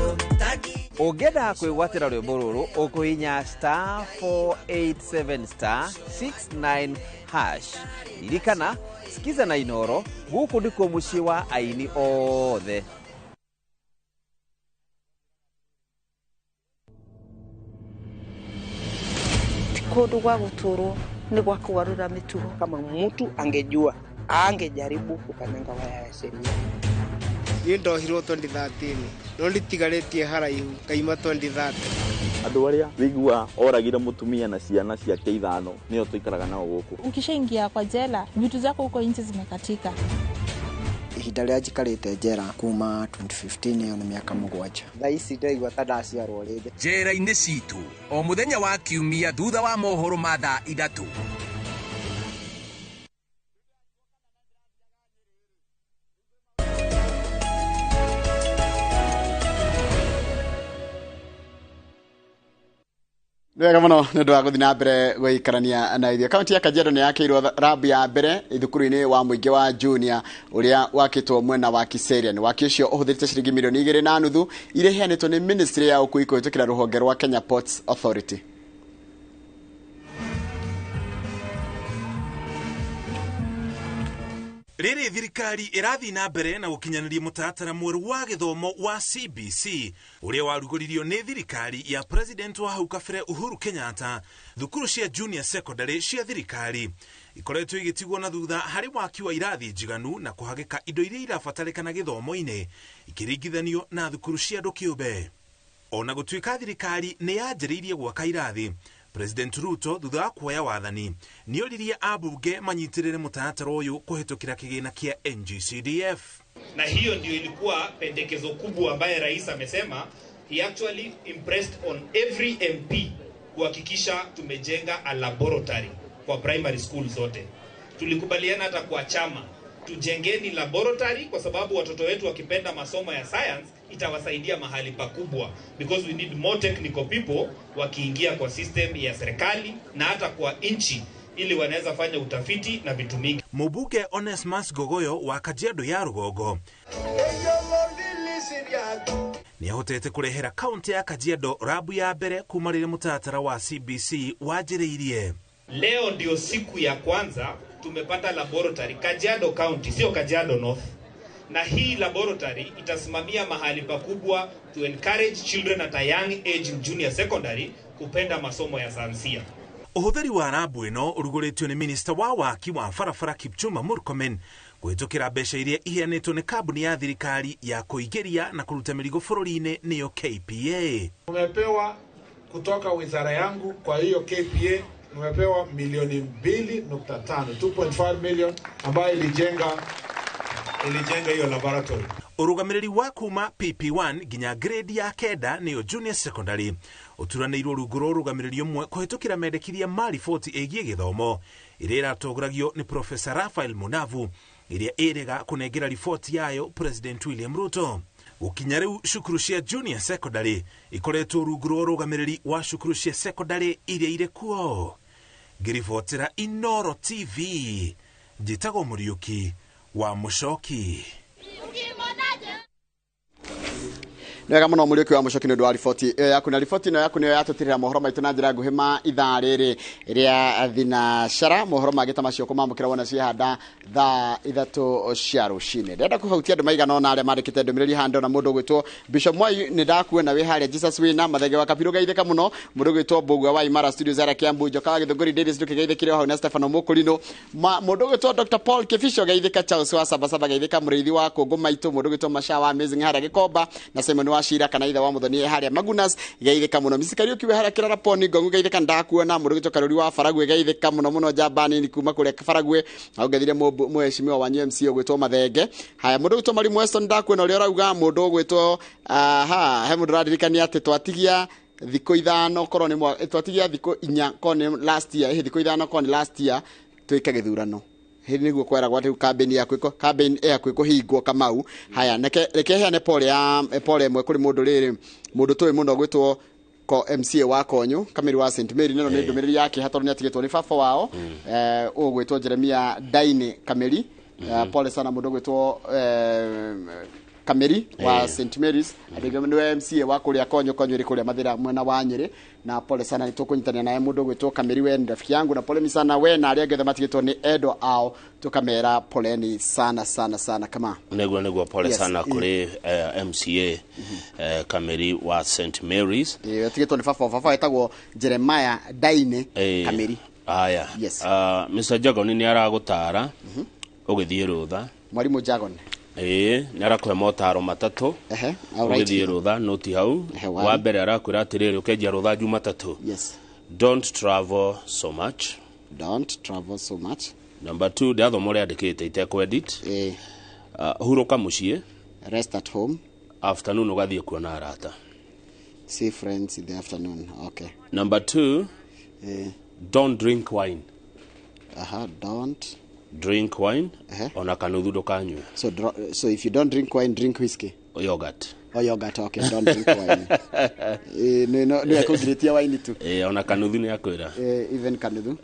Ũngĩenda kwĩgwatĩra rwĩmbo rũrũ ũkũhinya star 487 star 69 hash. Ririkana, sikiza na Inoro, gũkũ ndikuo mũciĩ wa aini othe. Kũndũ gwa gũtũrwo nĩ gwa kũgarũra mĩtugo. Kama mtu angejua angejaribu kukanyanga waya ya sheria. Niĩ ndohirwo 2013 no nditigarĩtie haraihu ngaima 2030. Andũ arĩa wĩigua oragire mũtumia na ciana ciake ithano nĩo tũikaraga nao gũkũ. Ukishaingia kwa jela vitu zako huko nje zimekatika. Ihinda rĩrĩa njikarĩte njera kuma 2015 ĩyo nĩ mĩaka 7. Thaa ici ndĩraigua ta ndaciarwo rĩngĩ. Njera-inĩ citũ o mũthenya wa kiumia thutha wa mohoro ma thaa 3. Wega muno nĩ ũndũ wa gũthiĩ na mbere gũikarania na ithuĩ. Kaunti ya Kajiado nĩ yakĩirwo rabu ya mbere thukuru-inĩ wa mũingĩ wa Junior ũrĩa wakĩtwo mwena wa Kiserian. Waki ũcio ũhũthĩrĩte ciringi milioni 2.5 iria iheanĩtwo nĩ Ministry ya ũkui kũhĩtũkĩra rũhonge rwa Kenya Ports Authority. Rĩrĩ thirikari ĩrathiĩ na mbere na gũkinyanĩria mũtaratara mwerũ wa gĩthomo wa CBC ũrĩa warugũririo nĩ thirikari ya President wa hau kabere Uhuru Kenyatta. Thukuru cia junior secondary cia thirikari ikoretwo igĩtigwo na thutha harĩ waki wa irathi njiganu na kũhagĩka indo iria irabatarĩkana gĩthomo-inĩ ikĩringithanio na thukuru cia andũ kĩũmbe. Ona gũtuĩka thirikari nĩ yanjĩrĩirie gwaka irathi, President Ruto thutha wa kuoya wathani nĩoririe ambunge manyitĩrĩre mũtaratara ũyũ kũhĩtũkĩra kĩgĩna kĩa NGCDF. Na hiyo ndio ilikuwa pendekezo kubwa ambaye rais amesema. He actually impressed on every MP kuhakikisha tumejenga a laboratory kwa primary school zote. Tulikubaliana hata kwa chama tujengeni laboratory kwa sababu watoto wetu wakipenda masomo ya science itawasaidia mahali pakubwa, because we need more technical people wakiingia kwa system ya serikali na hata kwa nchi ili wanaweza fanya utafiti na vitu mingi. Mũmbunge Onesmus Gogoyo wa Kajiado ya Rũgongo nĩahotete kũrehera kaunti ya Kajiado rabu ya mbere kuma rĩrĩa mũtaratara wa CBC wanjĩrĩirie. Leo ndio siku ya kwanza tumepata laboratory Kajiado County, sio Kajiado North. Na hii laboratory itasimamia mahali pakubwa to encourage children at a young age in junior secondary kupenda masomo ya sayansia. Ũhũthĩri wa rabu ĩno ũrugũrĩtio nĩ minista wa waki wa barabara Kipchumba Murkomen kũhĩtũkĩra mbeca iria iheanĩtwo nĩ kambuni ya thirikari ya kũingĩria na kũruta mĩrigo bũrũri-inĩ nĩyo KPA. Tumepewa kutoka wizara yangu, kwa hiyo KPA tumepewa milioni 2.5, 2.5 million ambayo ilijenga hiyo laboratory. Ũrũgamĩrĩri wa kuma PP1 nginya grade ya 9 nĩyo junior secondary ũturanĩirwo rungu rwa ũrũgamĩrĩri ũmwe kũhĩtũkĩra mendekithia ma riboti ĩgiĩ gĩthomo ĩrĩa ĩratongoragio nĩ Professor Raphael Munavu ĩrĩa ĩrega kũnengera riboti yayo President William Ruto. Gũkinya rĩu cukuru cia junior secondary ikoretwo rungu rwa ũrũgamĩrĩri wa cukuru cia secondary iria irĩ kuo. Ngĩribotera Inoro TV njĩtagwo Mũriũki wa Mũcoki. Nĩ wega mũno Mũriũki wa Mũcoki nĩ ũndũ wa riboti ĩyo yaku, na riboti ĩno yaku nĩyo yatũtirĩra mohoro maitũ na njĩra nguhĩ ma ithaa rĩrĩ rĩa thinacara. Mohoro mangĩ ta macio kũmamũkĩra wona ciehanda thaa 3 cia rũcinĩ. Ndĩrenda kũhutia andũ maigana ũna arĩa mandĩkĩte ndũmĩrĩri haha. Ndona mũndũ ũgwĩtwo Bishop Mwai, nĩ ndakuona wĩ harĩa Jesus wĩna Mathenge wa Kabirũ, geithĩka mũno. Mũndũ ũgwĩtwo Mbũgua wa Imara Studios arĩa Kiambu, Njoka wa Gĩthũngũri Davis ndũkĩgeithĩkĩre o hau na Stefano Mũkũrinũ. Mũndũ ũgwĩtwo Dr Paul Kĩbico geithĩka, Charles wa Sabasaba geithĩka, mũrĩithi wa Kũngũ Maitũ, mũndũ ũgwĩtwo Masha wa Amazing harĩa Gĩkomba, na Simon wa Shira kana ithe wa Muthoni haria Magunas geithĩka mũno. Mrs Kariuki we haria Kĩrara Poni Ngongu geithĩka, ndakuona. Mũndũ ũgwĩtwo Karuri wa Faragwe geithĩka mũno mũno, njamba nini kuma kũrĩa Faragwe. Hau ngethire mũheshimiwa wanyu MC ũgwĩtwo Mathenge. Haya, mũndũ ũgwĩtwo Marimu Weston ndakuona ũrĩa ũrauga. Mũndũ ũgwĩtwo aha, he mũndũ ũraririkania atĩ twatigia thikũ 5 korwo nĩ twatigia thikũ 4 korwo nĩ last year, thikũ 5 korwo nĩ last year twĩke gĩthurano. Hĩndĩ nĩguo kweragwo atĩ campaign yaku campaign yaku ĩkũhingwo. Kamau, haya, reke heane pole ya pole ĩmwe kũrĩ mũndũ rĩrĩ, mũndũ tũĩ mũno gwĩtwo ko MCA wa Konyo Kamiri wa St Mary. Neno nĩ ndũmĩrĩri ya kĩeha tondũ nĩ atigĩtwo nĩ baba wao ũgwĩtwo Jeremia Daini Kamiri. Pole sana mũndũ ũgwĩtwo Kamiri wa St Mary's. Andũ nĩwe MCA wa kũrĩa Konyo. Konyo ĩrĩ kũrĩa Mathĩra mwena wa Nyĩrĩ, na pole sana, nĩ tũkũnyitanĩra naye. Mũndũ ũgwĩtwo Kamiri, we ni rafiki yangu, na poleni sana we na arĩa angĩ othe matigĩtwo nĩ endwa ao, tukamera poleni sana sana sana kama. Nĩguo pole sana kũrĩ MCA Kameri wa St Mary's. Atigĩtwo nĩ baba. Baba etagwo Jeremiah Daini Kamiri. Aya. Yes. Mr Jagon nĩ aragũtara ũgĩthiĩ rũtha. Mwarimũ Jagon. Ĩĩ, nĩ arakũhe motaro matatũ. Ehe, all right. Ũgĩthiĩ rũtha noti hau. Ehe, one. Wa mbere arakwĩra atĩrĩrĩ, ũkenjia rũtha Jumatatũ, don't travel so much. Don't travel so much. Number 2, ndathoma ũrĩa andĩkĩte itekwedit, hurũka mũciĩ. Rest at home. Afternoon ũgathiĩ kuona arata. See friends in the afternoon, okay. Number 2, don't drink wine. Aha, don't drink wine. Ona kanuthu ndũkanyue. So if you don't drink wine, drink whiskey. Yogurt. Oh, yogurt, okay. Don't drink wine. No, no, ekũngirĩtia wine tu. Ona kanuthu nĩ akwĩra. Even kanuthu.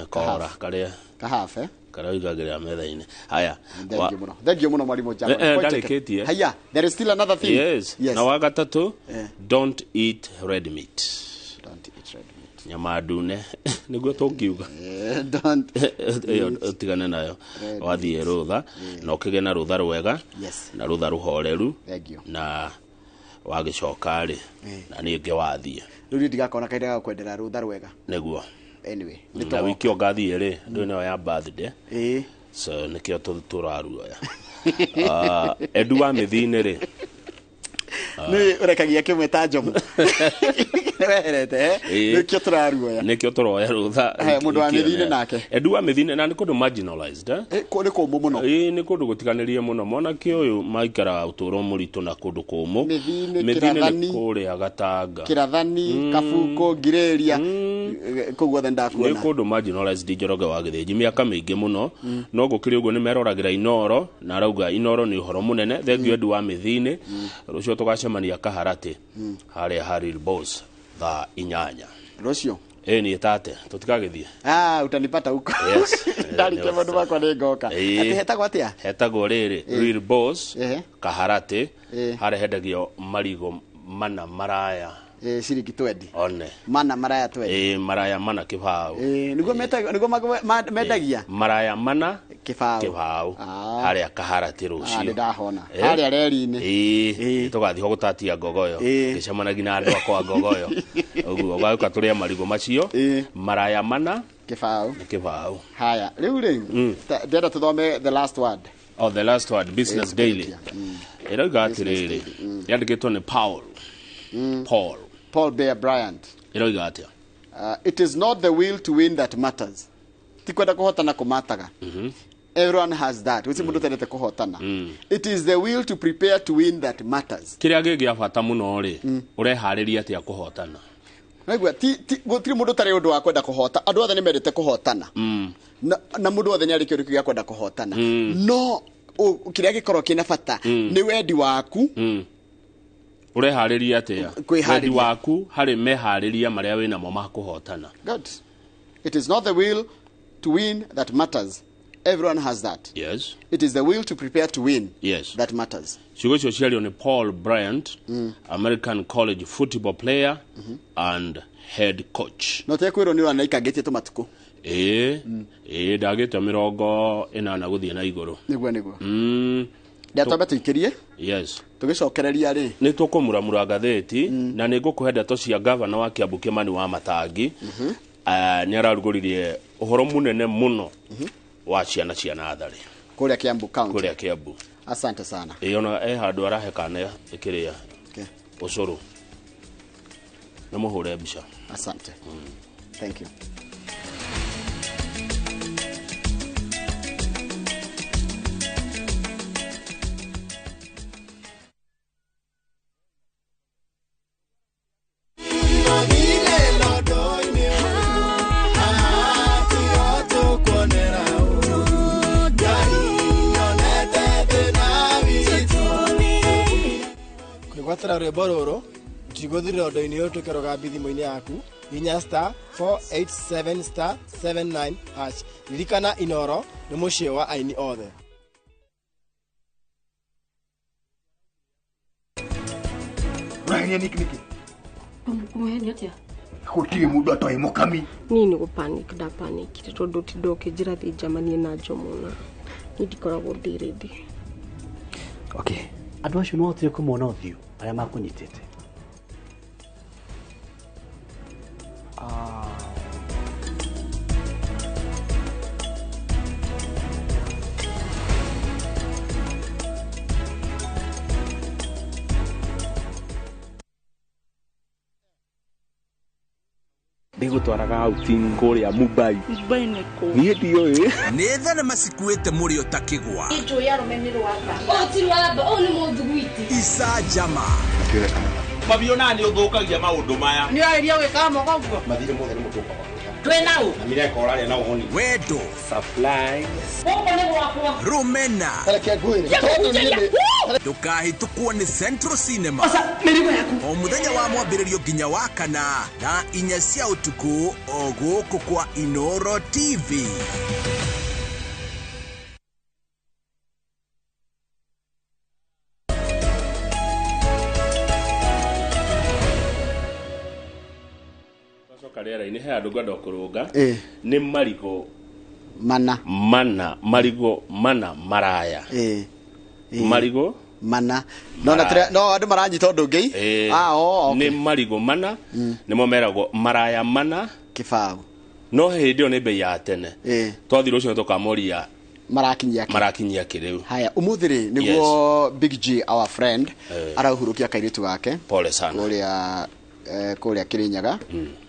Kora karĩa Kahalf, eh? Karĩa ũigagĩrĩra metha-inĩ. Haya. Thank you mũno, thank you mũno, mwarimũ Jagon. Point taken. Ndarĩkĩtie. Haya, there is still another thing. Yes. Na wa gatatũ, don't eat red meat. Don't eat red meat. Nyama ndune nĩguo tũngiuga. Don't ĩyo ũtigane nayo red wathiĩ rũtha, na ũkĩgĩe na rũtha rwega na rũtha rũhoreru. Thank you. Na wagĩcoka rĩ, na niĩ ngĩ wathiĩ. Rĩu niĩ ndigakona kahinda ga kwendera rũtha rwega. Nĩguo. Anyway, nĩ na wiki ũngathiĩ rĩ, ndũĩ nayo ya birthday, ĩĩ so nĩkĩo tũraruoya. Edu wa mĩthi-inĩ rĩ, nĩ ũrekagia kĩmwe ta njomo weherete, eh? Ĩĩ. Nĩkĩo tũraruoya. Nĩkĩo tũroya rũtha. Haya, mũndũ wa wiki ĩyo mĩthi-inĩ nake. Edu wa mĩthi-inĩ, na nĩ kũndũ marginalized, eh? Nĩ kũmũ mũno. Ĩĩ, nĩ kũndũ gũtiganĩrie mũno. Mwanake ũyũ maikaraga ũtũũro mũritũ na kũndũ kũmũ. Mĩthi-inĩ, Mĩthi-inĩ nĩ Kĩrathani. kũrĩa Gatanga. Kĩrathani, Kabuko, Ngirĩria, kũu guothe Nĩ ndakuona. kũndũ marginalized, Njoroge wa Gĩthĩnji, mĩaka mĩingĩ mũno. No gũkĩrĩ ũguo nĩ meroragĩra Inoro, na arauga Inoro nĩ ũhoro mũnene. Thengiũ Edu wa mĩthi-inĩ. Rũciũ tũgacemania Kaharatĩ harĩa Harry Boss thaa 8. Rũciũ. Ĩĩ, niĩ tate tũtikagĩthiĩ. Ah, utanipata huko. Yes. Ndarikia maũndũ makwa nĩ ngoka. Ĩĩ. Atĩ hetagwo atĩa? Hetagwo rĩrĩ, Real Boss, Kaharatĩ, Ĩĩ. harĩa hendagio marigũ mana maraya. Ciringi 20. One. Mana maraya 20. Ĩĩ, maraya mana kĩbaũ. Ĩĩ, nĩguo metagwo, nĩguo mendagia. Maraya mana kĩbaũ. Kĩbaũ. Ah. Harĩa Kaharatĩ rũciũ. Ah, nĩ ndahona. Harĩa reri-inĩ. Ĩĩ, tũgathiĩ ho gũtatia ngogoyo. Ngĩcemanagia na andũ akwa ngogoyo ũguo, ũgagĩũka tũrĩe marigũ macio maraya mana kĩbaũ. Nĩ kĩbaũ. Haya, rĩu rĩ, ndĩrenda tũthome the last word. Oh, the last word, Business Daily ĩrauga atĩrĩrĩ, yandĩkĩtwo nĩ Paul Paul Paul Bear Bryant. Ĩrauga atĩa? It is not the will to win that matters. Ti kwenda kũhotana kũmataga. Everyone has that. Gũtirĩ mũndũ ũtendete kũhotana. It is the will to prepare to win that matters. Kĩrĩa gĩ gĩa bata mũno rĩ, ũreharĩria atĩa kũhotana? Naigua ti gũtirĩ mũndũ ũtarĩ ũndũ wa kwenda kũhota. Andũ othe nĩ mendete kũhotana. Na mũndũ wothe nĩ arĩ kĩũndũ gĩa kwenda kũhotana. No kĩrĩa gĩkoragwo kĩna bata nĩ wendi waku. Ũreharĩria atĩa? Kwĩharĩria. Wendi waku harĩ meharĩria marĩa wĩnamo ma kũhotana. Good. It is not the will to win that matters. Everyone has that. It is the will to prepare to win that matters. Ciugo icio ciario nĩ Paul Bryant, American college football player and head coach. No te kwĩrwo nĩ ũranaikangĩtie tũmatukũ. Ĩĩ, ndagĩte 80 gũthiĩ na igũrũ. Nĩguo. Ndĩratwambe tũikĩrie. Yes. Tũgĩcokereria rĩ. Nĩ tũkũmuramura ngathĩti, na nĩ ngũkũhe ndeto cia gavana wa Kiambu Kĩmani wa Matangi. Nĩ ararugũririe ũhoro mũnene mũno wa ciana cia natharĩ kũrĩa Kiambu County. Kũrĩa Kiambu. Asante sana. Ĩĩ, ona e handũ arahe kana ĩkĩrĩa ũcũrũ. Nĩ mũhũre mbica. Asante. Thank you. Kwĩgwatĩra rwĩmbo rũrũ tũtigũthirĩra ũndũ-inĩ ũyũ tuĩke rũgambi thimũ-inĩ yaku hinya star 487 star 79 hash. Ririkana Inoro nĩ mũciĩ wa aini othe. Ũrahenia nĩkĩ nĩkĩ? Kũmũhenia atĩa? Gũtirĩ mũndũ atoĩ mũkami. Niĩ nĩ gũpanic ndapanikire tondũ tinda ũkĩnjĩra thiĩ njamanie na Njomona. Niĩ ndikoragwo ndĩ ready. Okay. Andũ acio nĩ wahotire kũmona ũthiũ arĩa makũnyitĩte? Ndigũtwaraga outing kũrĩa Mumbai. Mumbai nĩ kũ? Niĩ ndiũĩ. Nĩ thenema cikuĩte mũrĩo ta kĩgwa. Njũĩ arũme nĩ rwamba. Ũũ ti rwamba, ũũ nĩ mũthuguiti. Icanjama. Mabiona nĩ ũthũkagia maũndũ maya. Nĩ ũrarĩria gwĩkaga moko ũguo? Mathirĩ mothe nĩ mũtũka. Twĩ na ũ? Na mireka ũrarĩa na ũhoni. Wendo. Supplies. Gũkũ nĩ gwakwa. Rũmena. Reke ngwĩre. Tondũ niĩ nĩ Ndũkahĩtũkwo nĩ Central Cinema. Mĩrigo yaku. O mũthenya wa mwambĩrĩrio nginya wa kana thaa 4 cia ũtukũ o gũkũ kwa Inoro TV. Twacoka rĩera-inĩ he andũ ngwenda kũrũnga. Ĩĩ. Nĩ marigũ mana. Mana marigũ mana maraya. Ĩĩ. Marigũ mana. No na tira no andũ maranyita ũndũ ũngĩ. Ĩĩ. Ah, oh, okay. Nĩ marigũ mana nĩmo meragwo maraya mana kĩbaũ. No hĩndĩ ĩyo nĩ bei ya tene. Ĩĩ. Twathiĩ rũciũ tũkamoria marakinyia kĩ? Marakinyia kĩ rĩu. Haya, ũmũthĩ rĩ nĩguo Big G our friend arahurũkia kairĩtu gake. Pole sana. Kũrĩa kũrĩa Kirinyaga.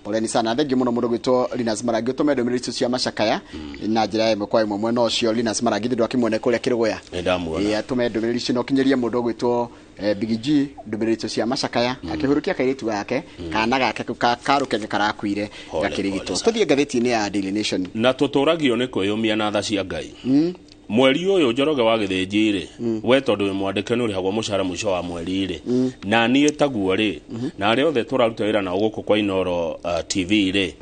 Poleni sana. Thengiũ mũno mũndũ gwĩtwo Linus Marangi ũtũme ndũmĩrĩri icio cia macakaya na njĩra ya ĩmwe kwa ĩmwe mwena ũcio Linus Marangi thĩ ndwakĩmuone kũrĩa Kĩrũgũya. Nĩ ndamuona. Ĩĩ, atũme ndũmĩrĩri icio na ũkinyĩrie mũndũ ũgwĩtwo Big G ndũmĩrĩri icio cia macakaya akĩhurũkia kairĩtu gake kana gake karũkenge karakuire gakĩrigitwo. Tũthiĩ ngathĩti-inĩ ya Daily Nation. Na tũtũragio nĩ kwĩyũmia na tha cia Ngai. Mweri ũyũ Njoroge wa Gĩthĩnji rĩ, we tondũ wĩ mwandĩke nĩ ũrĩhagwo mũcara mũico wa mweri rĩ, na niĩ taguo rĩ, na arĩa othe tũraruta wĩra nao gũkũ kwa Inoro TV rĩ,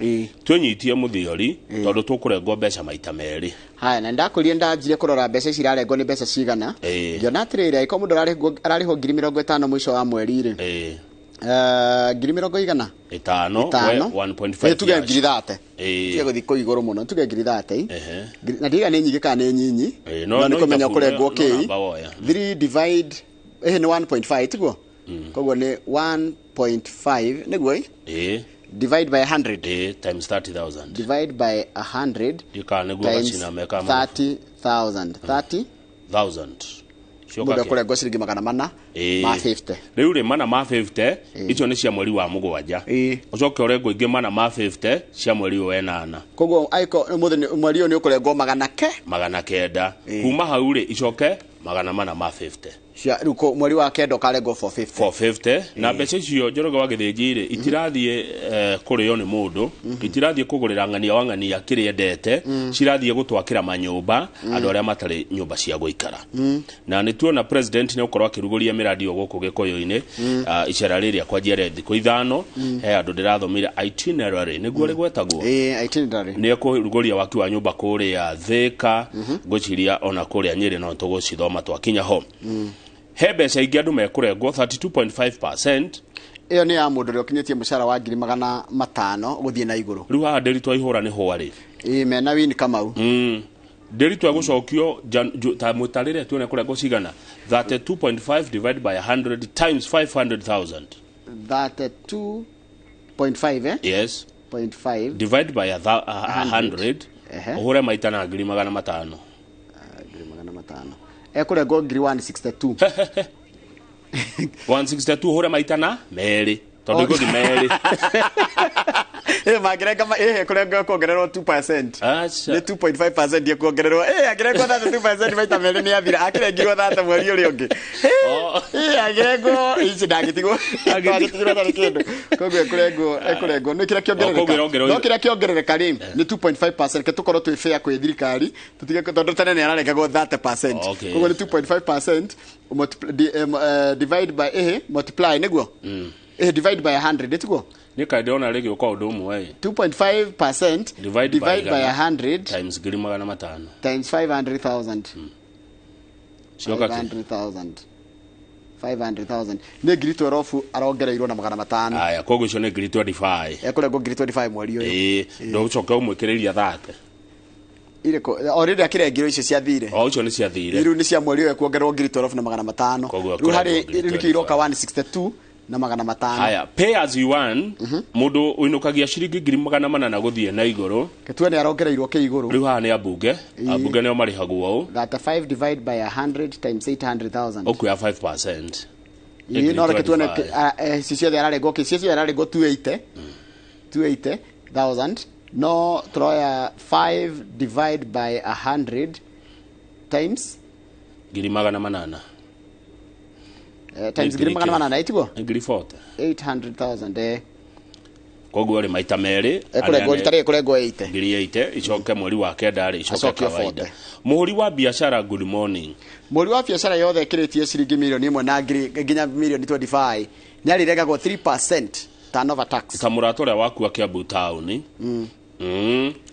twĩnyitie mũthiori tondũ tũkũrengwo mbeca maita merĩ. Haya, na ndakũria ndanjire kũrora mbeca ici irarengwo nĩ mbeca cigana. Ngĩona atĩrĩrĩ, angĩkorwo mũndũ ararĩhwo 50,000 mũico wa mweri rĩ, ngiri mĩrongo igana? Ĩtano, we 1.5. Tuge ngiri 30. Tuge gũthiĩ kũu igũrũ mũno, tuge ngiri 30. Na ndiga nĩ nyingĩ kana nĩ nyinyi. No nĩ kũmenya ũkũrengwo kĩĩ. 3 divide nĩ 1.5 tiguo? Koguo nĩ 1.5 nĩguo ĩ? Divide by 100. Times 30,000. Divide by 100. Ndikana nĩguo gacina meka 30,000. 30,000. Mũndũ ekũrengwo ciringi 450. Rĩu rĩ mana ma 50 icio nĩ cia mweri wa 7. Ũcoke ũrengwo ingĩ mana ma 50 cia mweri wa 8. Koguo aiko mweri ũyũ nĩ ũkũrengwo 900. Kuma hau rĩ icoke 450 ma 50. Cia rĩu mweri wa 9 ũkarengwo 450. 450 na mbeca icio Njoroge wa Gĩthĩnji rĩ itirathiĩ kũrĩo nĩ mũndũ, itirathiĩ kũgũrĩra ng'ania wa ng'ania kĩrĩa endete, cirathiĩ gũtwakĩra manyũmba andũ arĩa matarĩ nyũmba cia gũikara. Na nĩ tuona president nĩ ũkorwo akĩrugũria mĩradi ĩyo gũkũ Gĩkũyũ-inĩ, icera rĩrĩa kwanjia rĩa thikũ 5, he andũ ndĩrathomire itinerary nĩguo rĩgwetagwo. Itinerary. Nĩ ekũrugũria waki wa nyũmba kũrĩa Thĩka, ngwĩciria ona kũrĩa Nyĩrĩ no tũgũcithoma twakinya ho. He mbeca ingĩ andũ mekũrengwo 32.5%. Ĩyo nĩ ya mũndũ ũrĩa ũkinyĩtie mũcara wa 500,000 gũthiĩ na igũrũ. Rĩu haha Ndĩritũ aihũra nĩ hwa rĩ. Ĩĩ, mena Wini Kamau. Ndĩritũ egũcokio ta mũtarĩre tuone kũrengwo cigana. 32.5 divided by 100 times 500,000. 32.5 eh? Yes. 0.5 divide by 100. Ũhũre maita na 500,000. 500,000. Ekũrengwo 162. 162 ũhũre maita na merĩ Tondũ igũthi merĩ. Mangĩrenga kũrenga kuongererwo 2%. Aca. Nĩ 2.5% ĩkuongererwo. Angĩrengwo 32% maita merĩ nĩ athira. Akĩrengirwo 30 mweri ũrĩa ũngĩ. Angĩrengwo ici ndangĩtigwo. Ndangĩtigwo atarĩ kĩndũ. Koguo ekũrengwo. Nĩ kĩrĩa kĩongerereka. No kĩrĩa kĩongerereka rĩ nĩ 2.5%. Ke tũkorwo twĩ fair kwĩ thirikari. Tũtige tondũ tene nĩ ararengagwo 30%. Koguo nĩ 2.5% divide by multiply nĩguo. Divide by 100 nĩtiguo? Nĩ kaĩ ndĩrona rĩgĩũka ũndũ ũmwe. 2.5% divide by 100 times 500,000 times 500,000. 500,000. 500,000. Nĩ 12,000 arongereirwo na 500. Aya, koguo icio nĩ 25,000. Ekũrengwo 25,000 mweri ũyũ. Ndũgũcoka ũmwĩkĩrĩria 30. Irĩkũ? Already akĩrengirwo icio ciathire. O icio nĩ ciathire. Rĩu nĩ cia mweri ũyũ ekuongererwo 12,500. Rĩu harĩ rĩu nĩkĩo iroka 162 na 500. Haya, pay as you earn, mundu uinukagia ciringi 400 na guthie na iguru. Ketue ni arongereirwo ke iguru. Riu haha ni ambunge, ambunge nio marihagwo uu. 35 divide by 100 times 800,000. Okuya 5%. Ii no reke tuone cicio ararengwo ki cicio ararengwo 280. 280,000. No troya 5 divide by 100 times 800. Times 800 itiguo? 40. 800,000 Koguo ri maita meri ekurengo ritari ekurengo 80. 80 icoke mweri wa kenda ri icoke kawaida. Muhuri wa biashara, good morning. Muhuri wa biashara yothe ekiritie ciringi milioni 1 na nginya milioni 25 nyariregagwo 3% turnover tax. Ta murata uria waku wa Kiambu town.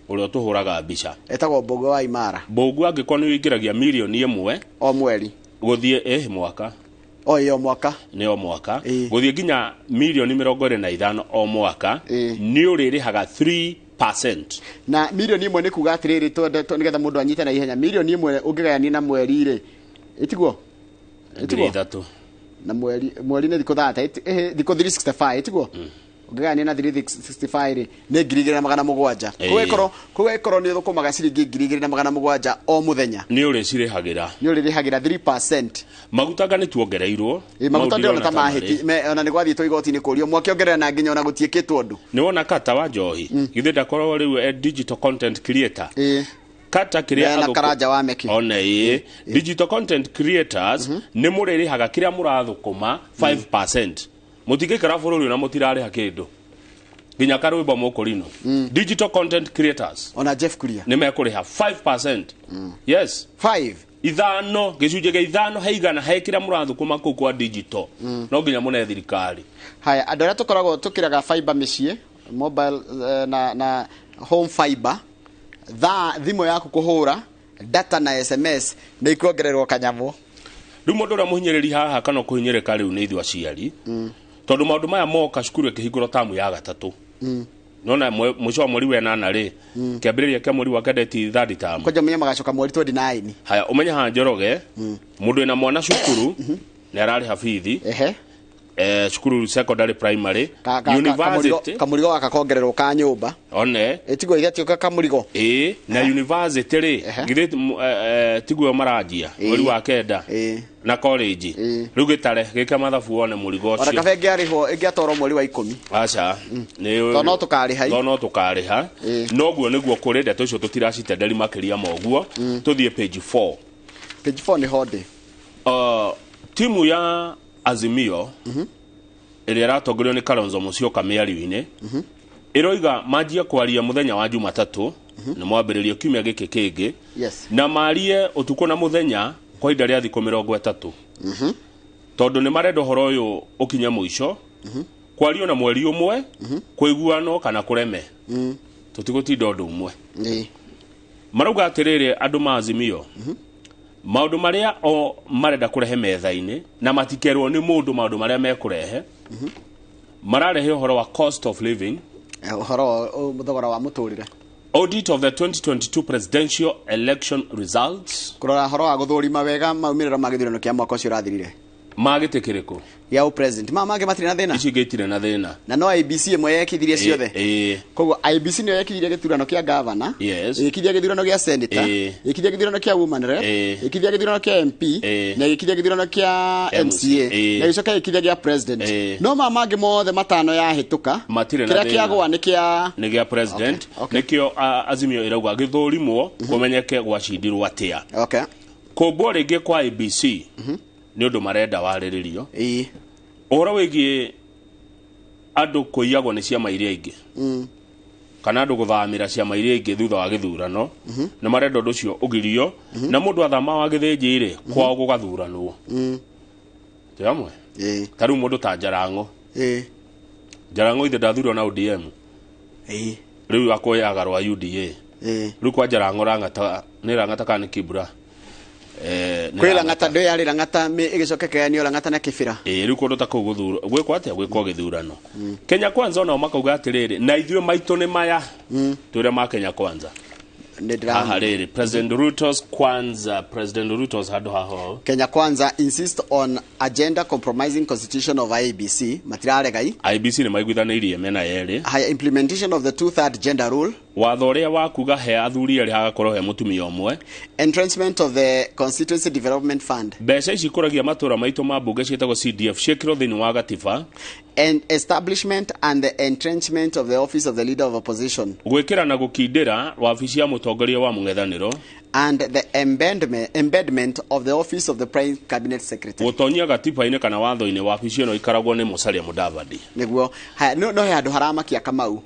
Uria tuhuraga mbica. Etagwo Mbũgũ wa Imara. Mbũgũ angĩkorwo nĩ wĩingĩragia milioni 1 o mweri. Guthie mwaka. O iyo mwaka. Nĩ o mwaka. Guthie nginya milioni 25 o mwaka nĩ ũrĩrĩhaga 3%. Na milioni 1 nĩ kuga atĩrĩrĩ nĩgetha mũndũ anyite na ihenya. Milioni 1 ũngĩgayania na mweri rĩ ĩtiguo? Ĩtiguo? 3. Na mweri nĩ thikũ 30 thikũ 365 ĩtiguo? Ũngĩgayania na 365 rĩ nĩ 2,700. Koguo ĩkorwo nĩ ũthũkũmaga ciringi 2,700 o mũthenya. Nĩ ũrĩcirĩhagĩra. Nĩ ũrĩrĩhagĩra 3%. Maguta nga nĩ tuongereirwo. Maguta ndĩrona ta mahĩti ona nĩ gwathiĩtwo igoti-inĩ kũrio mwakĩongerera na nginya ona gũtiĩkĩtwo ũndũ. Nĩ wona Kata wa Njohi githĩ ndakorwo rĩu digital content creator. Kata kiria na Karanja wa Meki. One digital content creators nĩ mũrĩrĩhaga kĩrĩa mũrathũkũma 5%. Mutigikara bũrũri na mutirarĩha kĩndũ nginya karwĩmbo mũkũrino. Digital content creators ona Jeff Kuria nĩ mekũrĩha 5%. Yes, 5 ithano gĩcunjĩ gĩa 5 he igana he kĩrĩa mũrathũkũma kũu kwa digital. No nginya mũne thirikari. Haya, andũ arĩa tũkoragwo tũkĩraga fiber mĩciĩ mobile na home fiber thaa thimũ yaku kũhũra data na SMS nĩ ikuongererwo kanyamũ. Rĩu mũndũ ũrĩa mũhinyĩrĩri haha kana kũhinyĩrĩka rĩu nĩ ithuĩ aciari. Tondu maundu maya moka cukuru ĩkĩhingũrwo tamu ya gatatũ. Nona mũico wa mweri wa 8 rĩ kĩambĩrĩria kĩa mweri wa kenda ti third term. Kwanja menye magacoka mweri 29. Haya, ũmenye haha Njoroge mũndũ wĩna mwana cukuru nĩ ararĩha bithi. Cukuru secondary primary university kamũrigo gaka kongererwo ka nyũmba. One ĩtiguo igatioka kamũrigo. Na university rĩ githĩ tiguo maranjia mweri wa kenda na college. Rĩu gĩtare gĩke mathabu wone mũrigo ũcio. Ona kabe ĩngĩarĩhwo ĩngĩatwarwo mweri wa 10. Aca. Tondũ no tũkarĩha. Tondũ no tũkarĩha. Noguo nĩguo kũrĩ ndeto icio tũtiracitenderi makĩria ma ũguo. Tũthiĩ page 4. Page 4 nĩ honde. Timu ya Azimio ĩrĩa ĩratongorio nĩ Kalonzo Musyoka mĩario-inĩ ĩroiga manjie kwaria mũthenya wa Jumatatũ nĩ mwambĩrĩrio kiumia gĩkĩ kĩngĩ na marie ũtukũ na mũthenya kwa ihinda rĩa thikũ 30 tondũ nĩ marenda ũhoro ũyũ ũkinye mũico kwario na mweri ũmwe kũiguanwo kana kũreme tũtigũtinda ũndũ ũmwe. Marauga atĩrĩrĩ andũ ma Azimio maundu maria o marenda kurehe metha-inĩ na matikerwo nĩ mũndũ maundu maria mekurehe mararehe ũhoro wa cost of living, ũhoro thogora wa mũtũrĩre, audit of the 2022 presidential election results, kũrora ũhoro wa gũthũrima wega maumĩrĩro ma gĩthurano kĩa mwaka ũcio ũrathirire, Ma gĩtĩ kĩrĩkũ? Gĩa president. Ma mangĩ matirĩ na thĩna. Ici ingĩ itirĩ na thĩna. Na no IEBC ĩmwe yekithirie ciothe. Ĩĩ. Koguo IEBC nĩyo yekithirie gĩthurano kĩa governor, ĩgĩkithia gĩthurano gĩa senator, ĩgĩkithia gĩthurano kĩa woman rep, ĩgĩkithia gĩthurano kĩa MP, na ĩgĩkithia gĩthurano kĩa MCA, na ĩgĩcoka ĩgĩkithia gĩa president. No ma mangĩ mothe matano yahĩtũka, Matirĩ na kĩrĩa thĩna. kĩagũa nĩ kĩa Nĩ gĩa president. Nĩkĩo Azimio ĩrauga gĩthũrimwo kũmenyeke gwacindirwo atĩa. Kũmbwo rĩngĩ kwa IEBC nĩ ũndũ marenda warĩrĩrio. Ũhoro wĩgiĩ andũ kũiyagwo nĩ ciama iria ingĩ, kana andũ gũthamĩra ciama iria ingĩ thutha wa gĩthurano, nĩ marenda ũndũ ũcio ũgirio, na mũndũ athama wa gĩthĩnji rĩ, kwao gũgathuranwo. Twĩ hamwe? Ta rĩu mũndũ ta Jarango. Jarango ithe ndathurwo na ODM. Rĩu akoyaga rwa UDA. Rĩu kwa Jarango Rang'ata, nĩ Rang'ata kana nĩ Kibra? Nĩ Kwĩ Lang'ata, ndũ yarĩ Lang'ata ĩgĩcoka ĩkayanio Lang'ata na Kibra. Ĩĩ, rĩu kũndũ ta kũu gũthurwo gwĩkwo atĩa? Gwĩkwo gĩthurano. Kenya Kwanza onao makauga atĩrĩrĩ, na ithuĩ maitũ nĩ maya, twĩre ma Kenya Kwanza. Haha rĩrĩ President Ruto's Kwanza, President Ruto's handũ haho. Kenya Kwanza insist on agenda compromising constitution of IEBC, matiraregai. IEBC nĩ maiguithanĩirie mĩena yerĩ. Haya, implementation of the two-third gender rule. Watho ũrĩa wa kuga he athuri erĩ hagakorwo he mũtumia ũmwe. Entrenchment of the Constituency Development Fund. Mbeca ici ikũragia matũra maitũ ma mbunge ciĩtagwo CDF ciĩkĩrwo thĩinĩ wa gatiba. And establishment and the entrenchment of the office of the leader of opposition. Gwĩkĩra na gũkindĩra wabici ya mũtongoria wa mũng'ethanĩro. And the embedment of the office of the prime cabinet secretary. Gũtonyia gatiba-inĩ kana watho-inĩ wabici ĩno ikaragwo nĩ Musalia Mudavadi. Nĩguo. Haya, no he handũ haramakia Kamau.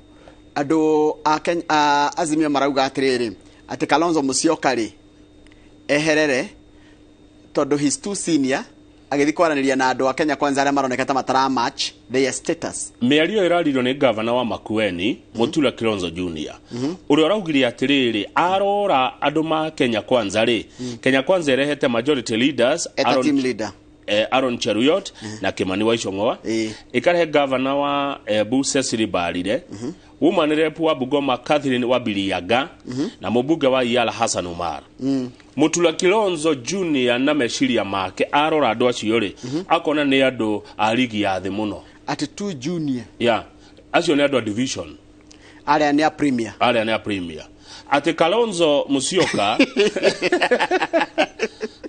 Andũ a Kenya, a Azimio marauga atĩrĩrĩ, atĩ Kalonzo Musyoka rĩ eherere tondũ he's too senior, agĩthiĩ kwaranĩria na andũ a Kenya Kwanza arĩa maroneka ta matara match their status. Mĩario ĩraririo nĩ gavana wa Makueni, Mutula Kilonzo Junior, ũrĩa ũraugire atĩrĩrĩ, arora andũ ma Kenya Kwanza rĩ, Kenya Kwanza ĩrehete majority leaders Eta team leader. Aaron Cheruiyot na Kimani wa Ichung'wa, ĩkarehe gavana wa Embu Cecily Mbarire, woman rep wa Bungoma Catherine Wabiliaga, na mũmbunge wa Yala Hassan Omar. Mutula Kilonzo Junior na meciria make arora andũ acio rĩ, akona nĩ andũ a ligi ya thĩ mũno. Ati tu junior. Yeah, acio nĩ andũ a division. Arĩa nĩ a premier. Arĩa nĩ a premier. Ati Kalonzo Musyoka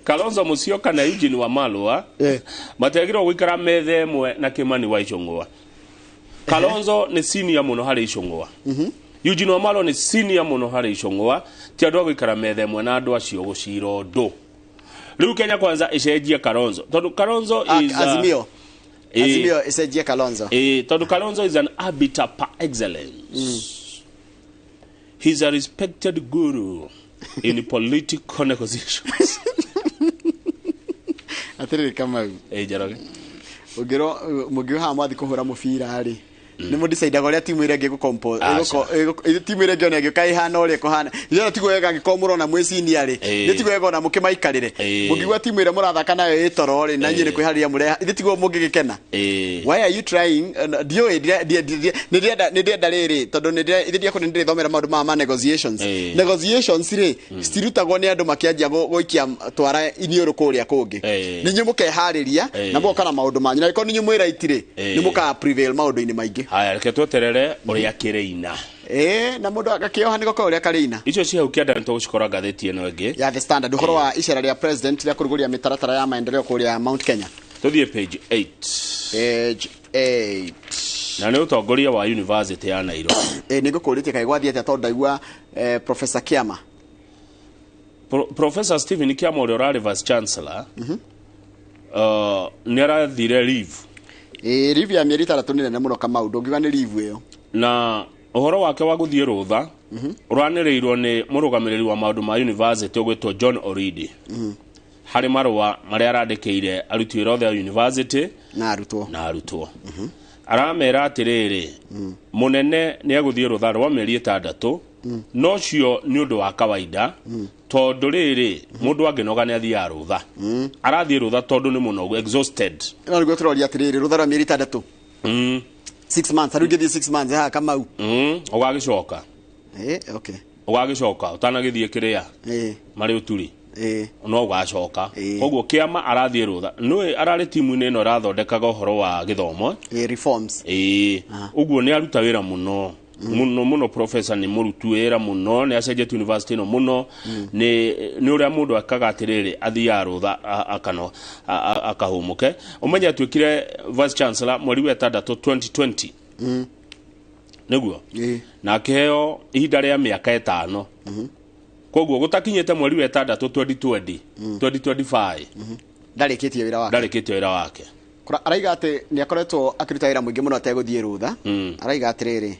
Kalonzo Musyoka na Eugene Wamalwa matiagĩrĩirwo gũikara metha ĩmwe na Kimani wa Ichung'wa. Kalonzo nĩ senior mũno harĩ Ichung'wa. Eugene Wamalwa nĩ senior mũno harĩ Ichung'wa, ti andũ a gũikara metha ĩmwe na andũ acio gũcira ũndũ. Rĩu Kenya Kwanza ĩcenjie Kalonzo tondũ Kalonzo is Azimio. Azimio ĩcenjie Kalonzo. Tondũ Kalonzo is an arbiter par excellence. He's a respected guru in political negotiations. Atĩrĩrĩ Kamau. Njoroge. Ũngĩrwo mũngĩoha haha mwathiĩ kũhũra mũbira rĩ, nĩ mũdecidaga ũrĩa timu ĩrĩa ĩngĩ ĩgũ-compose, timu ĩrĩa ĩngĩ ona ĩngĩũka ĩhana ũrĩa ĩkũhana. Ithuĩ ona tiguo wega angĩkorwo mũrona mwĩ senior rĩ, nĩ tiguo wega ona mũkĩmaikarĩre. Mũngĩigua timu ĩrĩa mũrathaka nayo ĩ toro rĩ, na inyuĩ nĩ kwĩharĩria mũreha, ithuĩ tiguo mũngĩgĩkena. Why are you trying? Ndiũĩ, nĩ ndĩrenda rĩrĩ, tondũ ithuĩ ndiakorwo nĩ ndĩrĩthomera maũndũ maya ma negotiations. Negotiations rĩ, citirutagwo nĩ andũ makĩanjia gũikia twara iniũrũ kũrĩa kũngĩ. Nĩ inyuĩ mũkeharĩria na mũgoka na maũndũ manyu. Na angĩkorwo nĩ inyuĩ mwĩ right rĩ, nĩ mũka prevail maũndũ-inĩ maingĩ. Haya, reke tweterere ũrĩa kĩrĩina. Na mũndũ agakĩoha nĩ gũkorwo ũrĩa karĩina. Icio ci hau kĩanda nĩ tũgũcikora ngathĩti ĩno ĩngĩ. Ya The Standard, ũhoro wa icera rĩa president rĩa kũrugũria mĩtaratara ya maendeleo kũrĩa Mount Kenya. Tũthiĩ page 8. Page 8. Na nĩ ũtongoria wa University ya Nairobi. Nĩ ngũkũrĩtie kaĩ gwathiĩ atĩa tondũ ndaigua Professor Kiama. Professor Stephen Kiama ũrĩa ũrarĩ Vice Chancellor, nĩ arathire leave. Leave ya mĩeri 6 nĩ nene mũno Kamau, ndũngiuga nĩ leave ĩyo. Na ũhoro wake wa gũthiĩ rũtha ũranĩrĩirwo nĩ mũrũgamĩrĩri wa maũndũ ma university ũgwĩtwo John Oridi. Harĩ marũa marĩa arandĩkĩire aruti wĩra othe a university na arutwo. Na arutwo. Aramera atĩrĩrĩ, mũnene nĩ egũthiĩ rũtha rwa mĩeri 6, no cio nĩ ũndũ wa kawaida, tondũ rĩrĩ mũndũ angĩnoga nĩ athiaga rũtha. Arathiĩ rũtha tondũ nĩ mũnogu, exhausted. No nĩguo tũroria atĩrĩrĩ, rũtha rwa mĩeri 6. 6 months, rĩu ngĩthiĩ 6 months haha Kamau. Ũgagĩcoka. Okay. Ũgagĩcoka ũtanagĩthiĩ kĩrĩa. Marĩ ũturi. No ũgacoka. Koguo Kĩama arathiĩ rũtha, nĩwe ararĩ timu-inĩ ĩno ĩrathondekaga ũhoro wa gĩthomo. Reforms. Ĩĩ, ũguo nĩ aruta wĩra mũno mũno mũno. Professor nĩ mũrutu wĩra mũno, nĩ acenjetie university ĩno mũno. Nĩ ũrĩa mũndũ akaga atĩrĩrĩ, athiaga rũtha akano akahũmũke. Ũmenye atuĩkire vice chancellor mweri wa ĩtandatũ 2020, nĩguo, na akĩheo ihinda rĩa mĩaka 5. Koguo gũtakinyĩte mweri wa ĩtandatũ 2020 2025 Ndarĩkĩtie wĩra wake. Ndarĩkĩtie wĩra wake. Araiga atĩ nĩ akoretwo akĩruta wĩra mũingĩ mũno ategũthiĩ rũtha. Araiga atĩrĩrĩ,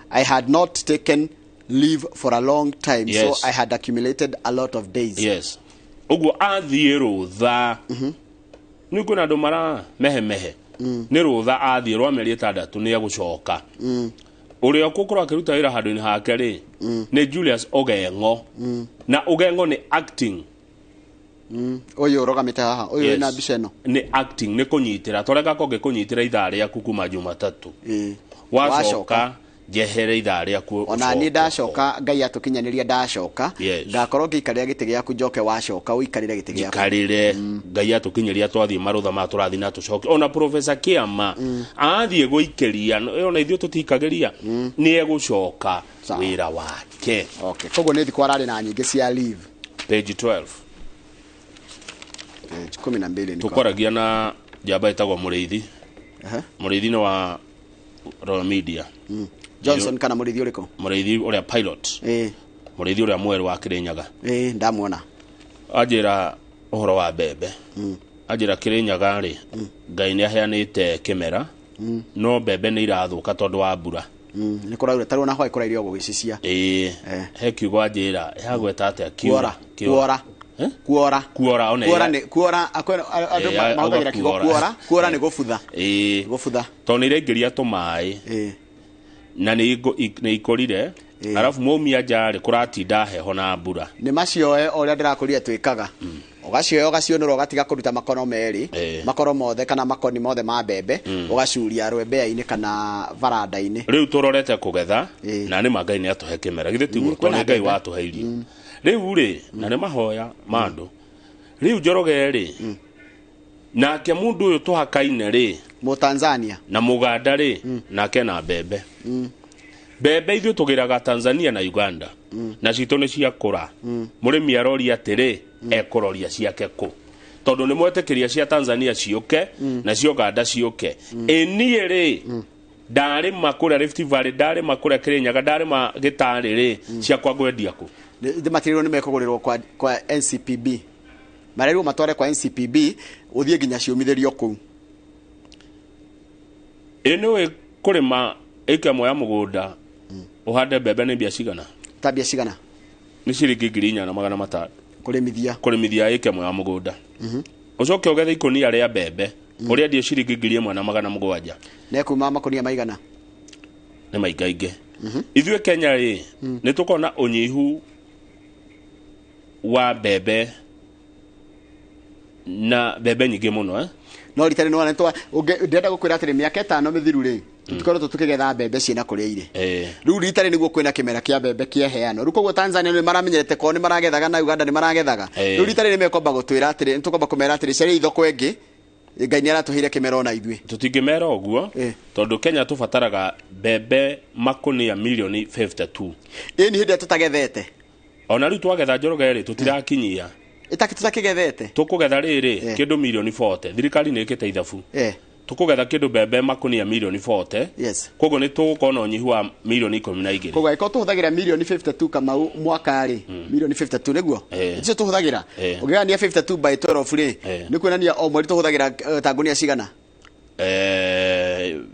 "I had not taken leave for a long time, so I had accumulated a lot of days." Yes, ũguo athiĩ rũtha nĩ kwĩna andũ mara mehemehe nĩ rũtha athiĩ rwa mĩeri 6, nĩ egũcoka. Ũrĩa ũgũkorwo akĩruta wĩra handũ-inĩ hake rĩ, nĩ Julius Ogengo, na Ogengo nĩ acting. Ũyũ ũrũgamĩte haha, ũyũ wĩna mbica ĩno? Nĩ acting, nĩ kũnyitĩra toreka kũngĩkũnyitĩra ithaa rĩaku kuma Jumatatũ, wacoka Wacoka. njehere ithaa rĩaku. Ona niĩ Ũcoke. ndacoka, Ngai atũkinyanĩria, ndacoka ngakorwo ngĩikarĩra gĩtĩ gĩaku, njoke wacoka ũikarĩre gĩtĩ gĩaku. Njikarĩre. Ngai atũkinyĩria twathiĩ marũtha ma tũrathiĩ na tũcoke. Ona Professor Kĩama athiĩ gũikĩria, ona ithuĩ tũtikagĩria, nĩ egũcoka wĩra wake. Okay, koguo nĩ thikũ ararĩ na nyingĩ cia leave. Page 12. Page 12 nĩ Tũkwaragia na njamba ĩtagwo Mũrĩithi. Mũrĩithi nĩ wa Royal Media. Johnson kana Mũrĩithi ũrĩkũ? Mũrĩithi ũrĩa pilot. Mũrĩithi ũrĩa mwerũ wa Kĩrĩnyaga. Ĩĩ, ndamuona. Anjĩra ũhoro wa mbembe, anjĩra Kĩrĩnyaga rĩ, Ngai nĩ aheanĩte kĩmera, no mbembe nĩ irathũka tondũ wa mbura. Nĩ kũraura tarĩu ona hwaĩ kũrairio gũgĩcicia. Ĩĩ, he kiugo anjĩra yagweta atĩa? Kuora. Kuora. Kuora. Kuora ona. Kuora nĩ kuora, andũ mahũthagĩra kiugo auga. Kuora, kuora nĩ gũbutha. Ĩĩ. Gũbutha. Tondũ nĩ iraingĩria tũmaĩ na nĩ ikũrire, arabu mwaumia nja rĩ, kũratinda heho na mbura. Nĩ macioe o ũrĩa ndĩrakũria twĩkaga, ũgacioya, ũgacionũra, ũgatiga kũruta makono merĩ, makoro mothe kana makoni mothe ma mbembe, ũgacuria rwembea-inĩ kana baranda-inĩ. Rĩu tũrorete kũgetha, na nĩ ma Ngai nĩ atũhe kĩmera, githĩ tiguo? Mm, Tondũ kwĩna nĩ Ngai mbembe. watũhe irio rĩu rĩ, na nĩ mahoya ma andũ. Rĩu Njoroge rĩ, nake mũndũ ũyũ tũhakaine rĩ, Mũtanzania na Mũganda rĩ, nake na mbembe. Mbembe ithuĩ tũgĩraga Tanzania na Uganda, na citũ nĩ ciakũra. Mũrĩmi aroria atĩrĩ, ekũroria ciake kũ? Tondũ nĩ mwetĩkĩria cia Tanzania ciũke na cia Uganda ciũke. Ĩ niĩ rĩ, ndarĩma kũrĩa Rift Valley, ndarĩma kũrĩa Kĩrĩnyaga, ndarĩma Gĩtarĩ rĩ, ciakwa ngwendia kũ? Matirĩrwo nĩ mekũgũrĩrwo kwa NCPB, marerirwo matware kwa NCPB, ũthiĩ nginya ciũmithĩrio kũu. Ĩ nĩũĩ kũrĩma ĩka ĩmwe ya mũgũnda ũhande mbembe nĩ mbia cigana? Ta mbia cigana? Nĩ ciringi 4,500. Kũrĩmithia? Kũrĩmithia ĩka ĩmwe ya mũgũnda, ũcoke ũgethe ikũnia rĩa mbembe, ũrĩendie ciringi 1,700. Nekuma makonia maigana? Nĩ maingaingĩ. Ithuĩ Kenya rĩ, nĩ tũkona ũnyihu wa mbembe na mbembe nyingĩ mũno, eh? No rita rĩno nĩ ndĩrenda gũkwĩra atĩrĩ, mĩaka 5 mĩthiru rĩ, tũtikoretwo tũkĩgetha mbembe ciĩna kũrĩa irĩ. Rĩu rita rĩ nĩguo kwĩna kĩmera kĩa mbembe kĩaheanwo. Rĩu koguo Tanzania nĩ maramenyerete kwao nĩ maragethaga na Uganda nĩ maragethaga. Rĩu rita rĩrĩ mekwamba gũtwĩra atĩrĩ, nĩ tũkwamba kũmera atĩrĩ, cariai thoko ĩngĩ, Ngai nĩ aratũheire kĩmera ona ithuĩ. Tũtingĩmera ũguo, tondũ Kenya tũbataraga mbembe makũnia milioni 52. Ĩ nĩ hĩndĩ ĩrĩa tũtagethete. Ona rĩu twagetha, Njoroge rĩ, tũtirakinyia. Tũtakĩgethete. Tũkũgetha rĩrĩ kĩndũ milioni 40. Thirikari nĩ ĩkĩte ithabu. Tũkũgetha kĩndũ mbembe makũnia milioni 40. Koguo nĩ tũgũkorwo na ũnyihu wa milioni 12. Koguo angĩkorwo tũhũthagĩra milioni 52, Kamau, mwaka rĩ, milioni 52 nĩguo icio tũhũthagĩra, ũngĩgania 52 by 12 rĩ, nĩ kuonania o mweri tũhũthagĩra ta ngunia cigana?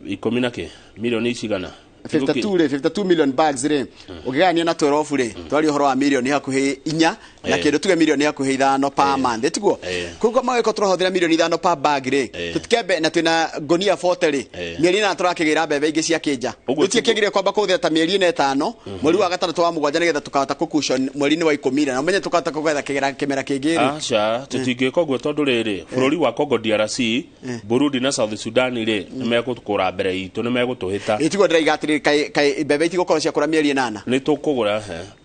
Ikũmi na kĩ, milioni cigana? 52 rĩ, 52 million bags rĩ, ũngĩgania na 12 rĩ, twaria ũhoro wa milioni hakuhĩ 4 na kĩndũ, tuge milioni hakuhĩ 5 per month, tiguo? Koguo magĩkorwo tũrahũthĩra milioni 5 per bag rĩ, tũtikembe na twĩna ngunia 40 rĩ, mĩeri 8 tũrakĩgĩra mbembe ingĩ cia kĩnja. Ũguo. Tũtiĩkĩgire kwamba kũhũthĩra ta mĩeri ĩna 5, mweri wa gatandatũ, wa mũgwanja, nĩgetha tũkahota kũcushion mweri-inĩ wa 10, na ũmenye tũkahota kũgetha kĩgera kĩmera kĩngĩ rĩ. Aca, tũtingĩka ũguo, tondũ rĩrĩ, bũrũri wa Congo DRC, Burundi na South Sudan rĩ, nĩ megũkũra mbere itũ, nĩ megũtũhĩta. Ĩtiguo ndĩraiga atĩrĩrĩ. atĩrĩrĩ, kaĩ mbembe itigũkorwo ciakũra mĩeri 8? Nĩ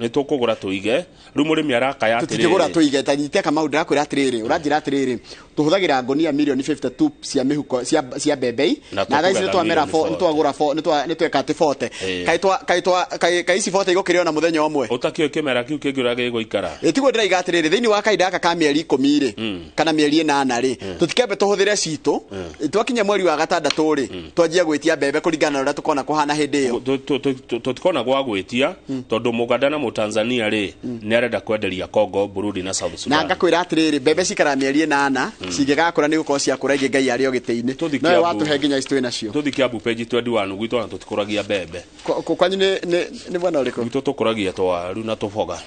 tũkũgũra tũige. Rĩu mũrĩmi arakaya Tũtingĩgũra atĩrĩrĩ. Tũige ta nyitia Kamau, ndĩrakwĩra atĩrĩrĩ, ũranjĩra atĩrĩrĩ, tũhũthagĩra ngũnia mirioni 52 cia mĩhuko cia mbembe Na na thaa ici tũkũgetha nĩ twamera mirioni nĩ twagũra nĩ tweka atĩ 40. Kaĩ ici 40 igũkĩrĩo na mũthenya ũmwe? Ũtakĩũĩ kĩmera kĩu kĩngĩ ũrĩa gĩgũikara. Ĩtiguo ndĩraiga atĩrĩrĩ, thĩinĩ wa kahinda gaka ka mĩeri 10 rĩ, kana mĩeri 8 rĩ, tũtikembe tũhũthĩre citũ. Twakinya mweri wa gatandatũ rĩ, twanjia gwĩtia mbembe kũringana na ũrĩa tũkona kũhana hĩndĩ ĩyo. Tũtikona gwa gwĩtia, tondũ Mũganda na Mũtanzania rĩ, nĩ arenda kwenderia Congo, Burundi na South Na Sudan. Ngakwĩra atĩrĩrĩ, mbembe cikaraga mĩeri 8, cingĩgakũra nĩ gũkorwo ciakũra ingĩ Ngai arĩ o gĩtĩ-inĩ. Tũthi Nowe Kiambu. watũhe nginya ici twĩ nacio. Tũthi Kiambu page 21 gwitũ ona tũtikũragia mbembe. Kwanyu nĩ mwena ũrĩkũ? Gwitũ tũkũragia twaru na tũboga.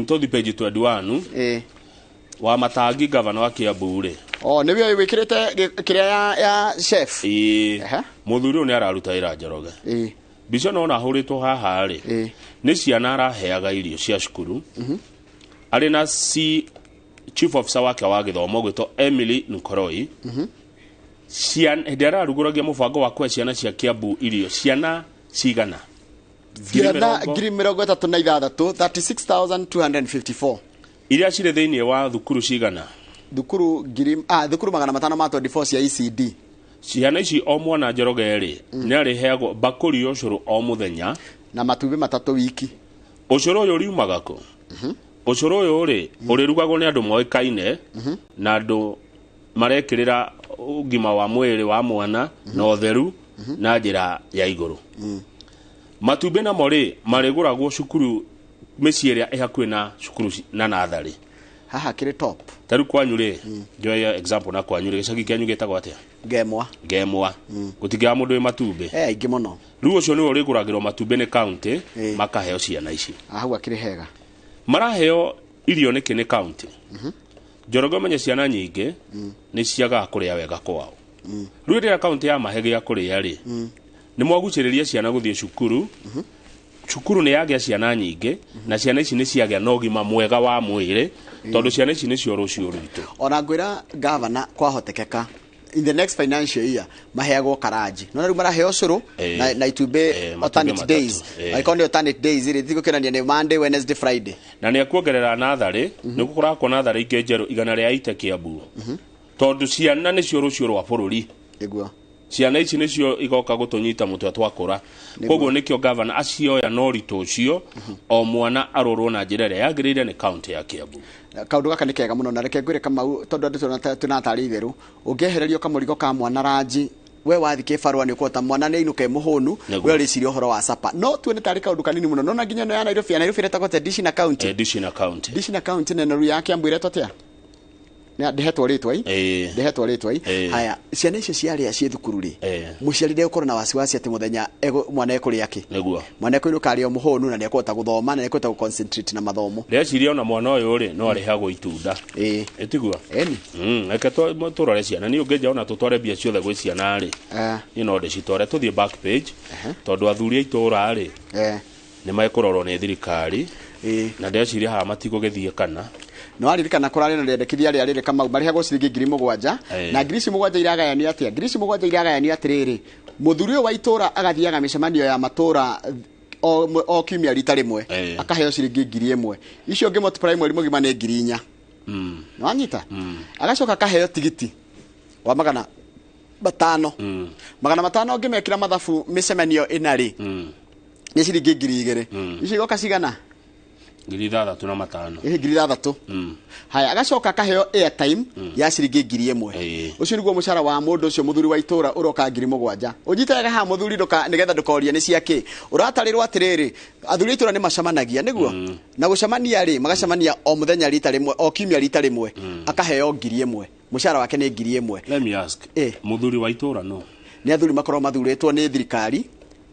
Tũthi page 21. Wa Matangi, gavana wa Kiambu rĩ. O nĩwe wĩkĩrĩte kĩrĩa ya chef. Ĩĩ, mũthuri ũyũ nĩ araruta wĩra, Njoroge. Mbica ĩno ona ahũrĩtwo haha rĩ, nĩ ciana araheaga irio cia cukuru, arĩ na C chief officer wake wa gĩthomo gwĩtwo Emily Nkoroi. Ciana hĩndĩ ararugũragia mũbango wa kũhe ciana cia Kiambu irio. Ciana cigana? Ngiri Ciana 36,254. 36,254 iria cirĩ thĩinĩ wa thukuru cigana? Thukuru ngiri thukuru 524 cia ECD. Ciana ici, o mwana, Njoroge rĩ, nĩ arĩheagwo mbakũri ya ũcũrũ o mũthenya na matumbĩ 3 wiki. Ũcũrũ ũyũ riumaga kũ? Ũcũrũ ũyũ rĩ, ũrĩrugagwo nĩ andũ moĩkaine na andũ marekĩrĩra ũgima wa mwĩrĩ wa mwana na ũtheru na njĩra ya igũrũ. Matumbĩ namo rĩ, marĩgũragwo cukuru mĩciĩ ĩrĩa ĩ hakuhĩ na cukuru na natharĩ. Haha kĩrĩ top. Ta rĩu kwanyu rĩ, njoe example na kwanyu rĩ, gĩcagi kĩanyu gĩtagwo atĩa? Ngemwa. Ngemwa gũtingĩaga mũndũ wĩ matumbĩ. Eh, aingĩ mũno. Rĩu ũcio nĩwe ũrĩgũragĩrwo matumbĩ nĩ county, makaheo ciana ici. Hau akĩrĩ hega. Maraheo irio nĩkĩ nĩ county? Njoroge, ũmenye ciana nyingĩ nĩ ciagaga kũrĩa wega kwao. Rĩu rĩrĩa county yamahe gĩa kũrĩa rĩ, nĩ mwagucĩrĩria ciana gũthiĩ cukuru. Cukuru nĩ yagĩa ciana nyingĩ, na ciana ici nĩ ciagĩa na ũgima mwega wa mwĩrĩ, tondũ ciana ici nĩcio rũciũ rwitũ. Ona ngwĩra gavana, kwahotekeka in the next financial year maheagwo karanji no rĩu maraheo ũcũrũ na itumbĩ Matumbĩ alternate 3. days. Angĩkorwo nĩ alternate days rĩ, tigũkĩonania nĩ Monday, Wednesday, Friday. Na nĩ ekuongerera natharĩ, nĩ gũkorakwo natharĩ ingĩ njerũ 180 Kiambu, tondũ ciana nĩcio rũciũ rwa bũrũri. Ciana ici nĩcio igoka gũtũnyita mũtwe twakũra. Koguo nĩkĩo gavana acioya na ũritũ ũcio, o mwana arorwo na njĩra ĩrĩa yagĩrĩire nĩ kaunti ya Kiambu. Kaũndũ gaka nĩ kega mũno, na reke ngwĩre Kamau, tondũ andũ twĩna tarĩ itherũ, ũngĩehererio kamũrigo ka mwana ranji, we wathi kĩbarũa nĩ ũkũhota mwana nĩ ainũke mũhũnu. We ũrĩciria ũhoro wa sapa no tuone tarĩ kaũndũ kanini mũno, nona nginya ĩno ya Nairobi, ya Nairobi ĩretagwo atĩa? Dishi na county. Dishi na county. Dishi na county, na ĩno ya Kiambu ĩretwo atĩa? Nĩ ndĩhetwo rĩtwa i ndĩhetwo rĩtwa i. Haya, ciana icio ciarĩa ciĩ thukuru rĩ, mũciari ndegũkorwo na wasiwasi atĩ mũthenya mwana ekũrĩa kĩ. Mwana ekũinũka arĩ o mũhũnu, na nĩ ekũhota gũthoma na nĩ ekũhota gũconcentrate na mathomo. Ndĩreciria ona mwana ũyũ rĩ, no arĩheagwo itunda. Ĩtiguo? Ĩni. Reke tũrore ciana. Niĩ ũngĩnja ona tũtware mbia ciothe gwĩ ciana rĩ, niĩ no ndĩcitware. Tũthiĩ back page, tondũ athuri a itũũra rĩ, nĩ mekũrorwo nĩ thirikari, na ndĩreciria haha matigũgĩthiĩ kana. Nĩ waririkana kũrarĩ na rĩendekithia rĩa rĩrĩ, Kamau, marĩhagwo ciringi 7,000. Na ngiri ici 7 iragayanio atĩa? Ngiri ici 7 iragayanio atĩrĩrĩ, mũthuri ũyũ wa itũũra agathiaga mĩcemanio ya matũũra o kiumia rita rĩmwe, akaheo ciringi 1,000. Icio ũngĩ multiply mweri mũgima nĩ 4,000. Nĩ wanyita? Agacoka akaheo tigiti wa 500. 500 ũngĩmekĩra mathabu mĩcemanio ĩna rĩ, nĩ ciringi 2,000. Icio igoka cigana? 6,500. Ĩhĩ, 6,000. Haya, agacoka akaheo airtime ya ciringi 1,000. Ũcio nĩguo mũcara wa mũndũ ũcio mũthuri wa itũũra, ũroka 7,000. Ũnyite wega haha, mũthuri, ndũka nĩgetha ndũkorie nĩ ciakĩ. Ũratarĩrwo atĩrĩrĩ, athuri a itũũra nĩ macemanagia nĩguo, na gũcemania rĩ, magacemania o mũthenya rita rĩmwe, o kiumia rita rĩmwe, akaheo 1,000. Mũcara wake nĩ 1,000. Let me ask, mũthuri wa itũũra no Nĩ athuri makorwo mathurĩtwo nĩ thirikari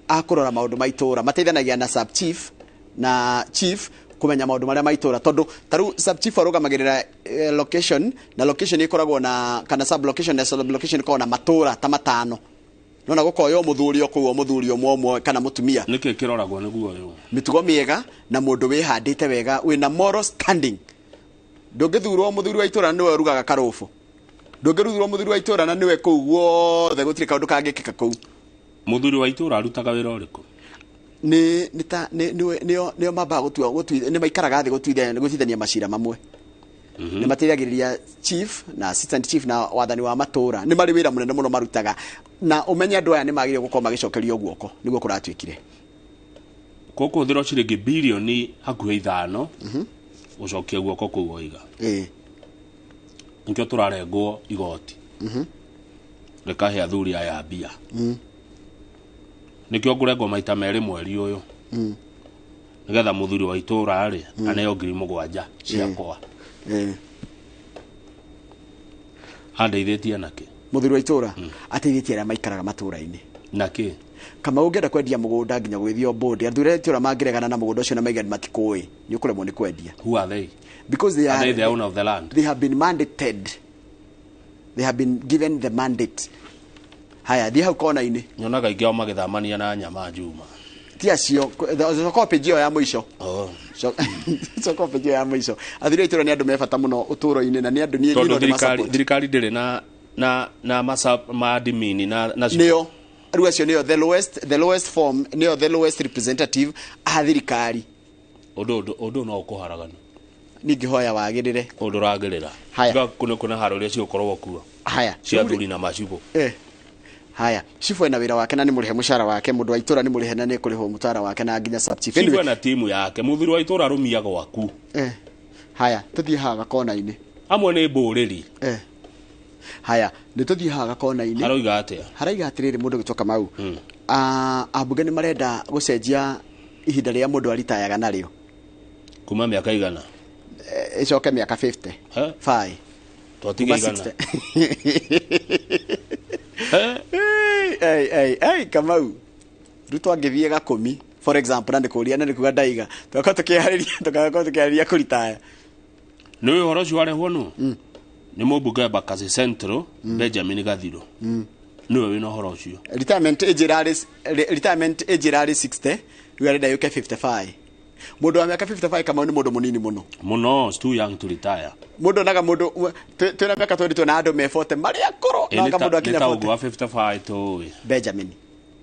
a kũrora maũndũ ma itũũra, mateithanagia na sub chief na chief kũmenya maũndũ marĩa ma itũũra, tondũ ta rĩu sub chief arũgamagĩrĩra location, na location ĩkoragwo na kana sub location, na sub location ĩkoragwo na matũũra ta 5. Nona gũkoywo mũthuri o kũu, o mũthuri ũmwe ũmwe kana mũtumia. Nĩkĩ kĩroragwo nĩguo ũyũ? Mĩtugo mĩega na mũndũ wĩhandĩte wega, wĩna moral standing. Ndũngĩthurwo mũthuri wa itũũra na nĩwe ũrugaga karũbũ. Ndũngĩthurwo mũthuri wa itũũra na nĩwe kũu guothe gũtirĩ kaũndũ kangĩkĩka kũu. Muthuri wa itũra arutaga wĩra ũrĩkũ? Nĩ ta nĩ nĩo mambaga gũtua nĩ maikaraga thĩ gũtuithania macira mamwe. Nĩ mateithagĩrĩria chief na assistant chief na wathani wa matũra. Nĩ marĩ wĩra mũnene mũno marutaga, na ũmenye andũ aya nĩ magĩrĩire gũkorwo magĩcokerio guoko nĩguo kũratuĩkire. Kũkũhũthĩrwo ciringi birioni hakuhĩ 5 gũcokia guoko kũu oiga. Nĩkĩo tũrarengwo igoti. Rĩkahe athuri aya mbia. Nĩkĩo ngũrengwo maita 2 mweri ũyũ. Nĩgetha mũthuri wa itũra rĩ aneo 7,000 ciakwa. Andeithĩtie nakĩ? Mũthuri wa itũra ateithĩtie arĩa maikaraga matũra-inĩ. Nakĩ? Kama ũngĩenda kwendia mũgũnda nginya gũgĩthio board, athuri a itũra mangĩregana na mũgũnda ũcio na maiga matikũĩ, nĩ ũkũremwo nĩ kwendia. Who are they? Because they are the owner of the land. They have been mandated. They have been given the mandate. Haya, thiĩ hau kona-inĩ. Nyonaga ingĩ ao magĩthamania na nyama Juma. Ti acio, coka page ĩyo ya mũico. Coka page ĩyo ya mũico. Athuri a itũra nĩ andũ me bata mũno ũtũũro-inĩ, na nĩ andũ niĩ no thirikari thirikari ndĩrĩ na masa madimini na nĩo rĩu acio nĩo the lowest form, nĩo the lowest representative a thirikari. Ũndũ no ũkũharagana. Ningĩhoya wagĩrĩre. Ũndũ ũragĩrĩra. Haya. Kuna haro iria cigũkorwo kuo. Haya. Cia athuri na macibũ. Haya, chifu ena wĩra wake na nĩ mũrĩhe mũcara wake, mũndũ wa itũra nĩ mũrĩhe na nĩ kũrĩhwo mũcara wake na nginya sub chief. Chifu ena timu yake, mũthuri wa itũra rũmia gwaku. Haya, tũthiĩ haha gakona-inĩ. Amwe nĩ mbũrĩri. Haya, nĩ tũthiĩ haha gakona-inĩ. Harauga atĩa? Harauga atĩrĩrĩ mũndũ gĩtwo Kamau. Ambunge nĩ marenda gũcenjia ihinda rĩrĩa mũndũ aritayaga narĩo. Kuma mĩaka igana? Ĩcoke mĩaka 50. 5. Twatiga igana. Hey, Kamau. Ruto angĩthiĩ gakũmi, for example, na ndĩkũria na ndĩkuga ndaiga, tũgakorwo tũkĩharĩria kũritaya. Nĩ ũhoro ũcio warehwo nũ? Nĩ mũmbunge wa Embakasi Central, Benjamin Gathiro. Nĩwe wĩna ũhoro ũcio. Retirement age ĩrarĩ 60, rĩu arenda yũke 55. Mũndũ wa mĩaka 55 Kamau nĩ mũndũ mũnini mũno. Mũno, it's too young to retire. Mũndũ onaga mũndũ twĩna mĩaka 22 na andũ me 40 marĩ akũrũ, na anga mũndũ akinya 40. Nĩ ta ũguo wa 55 tũĩ. Benjamin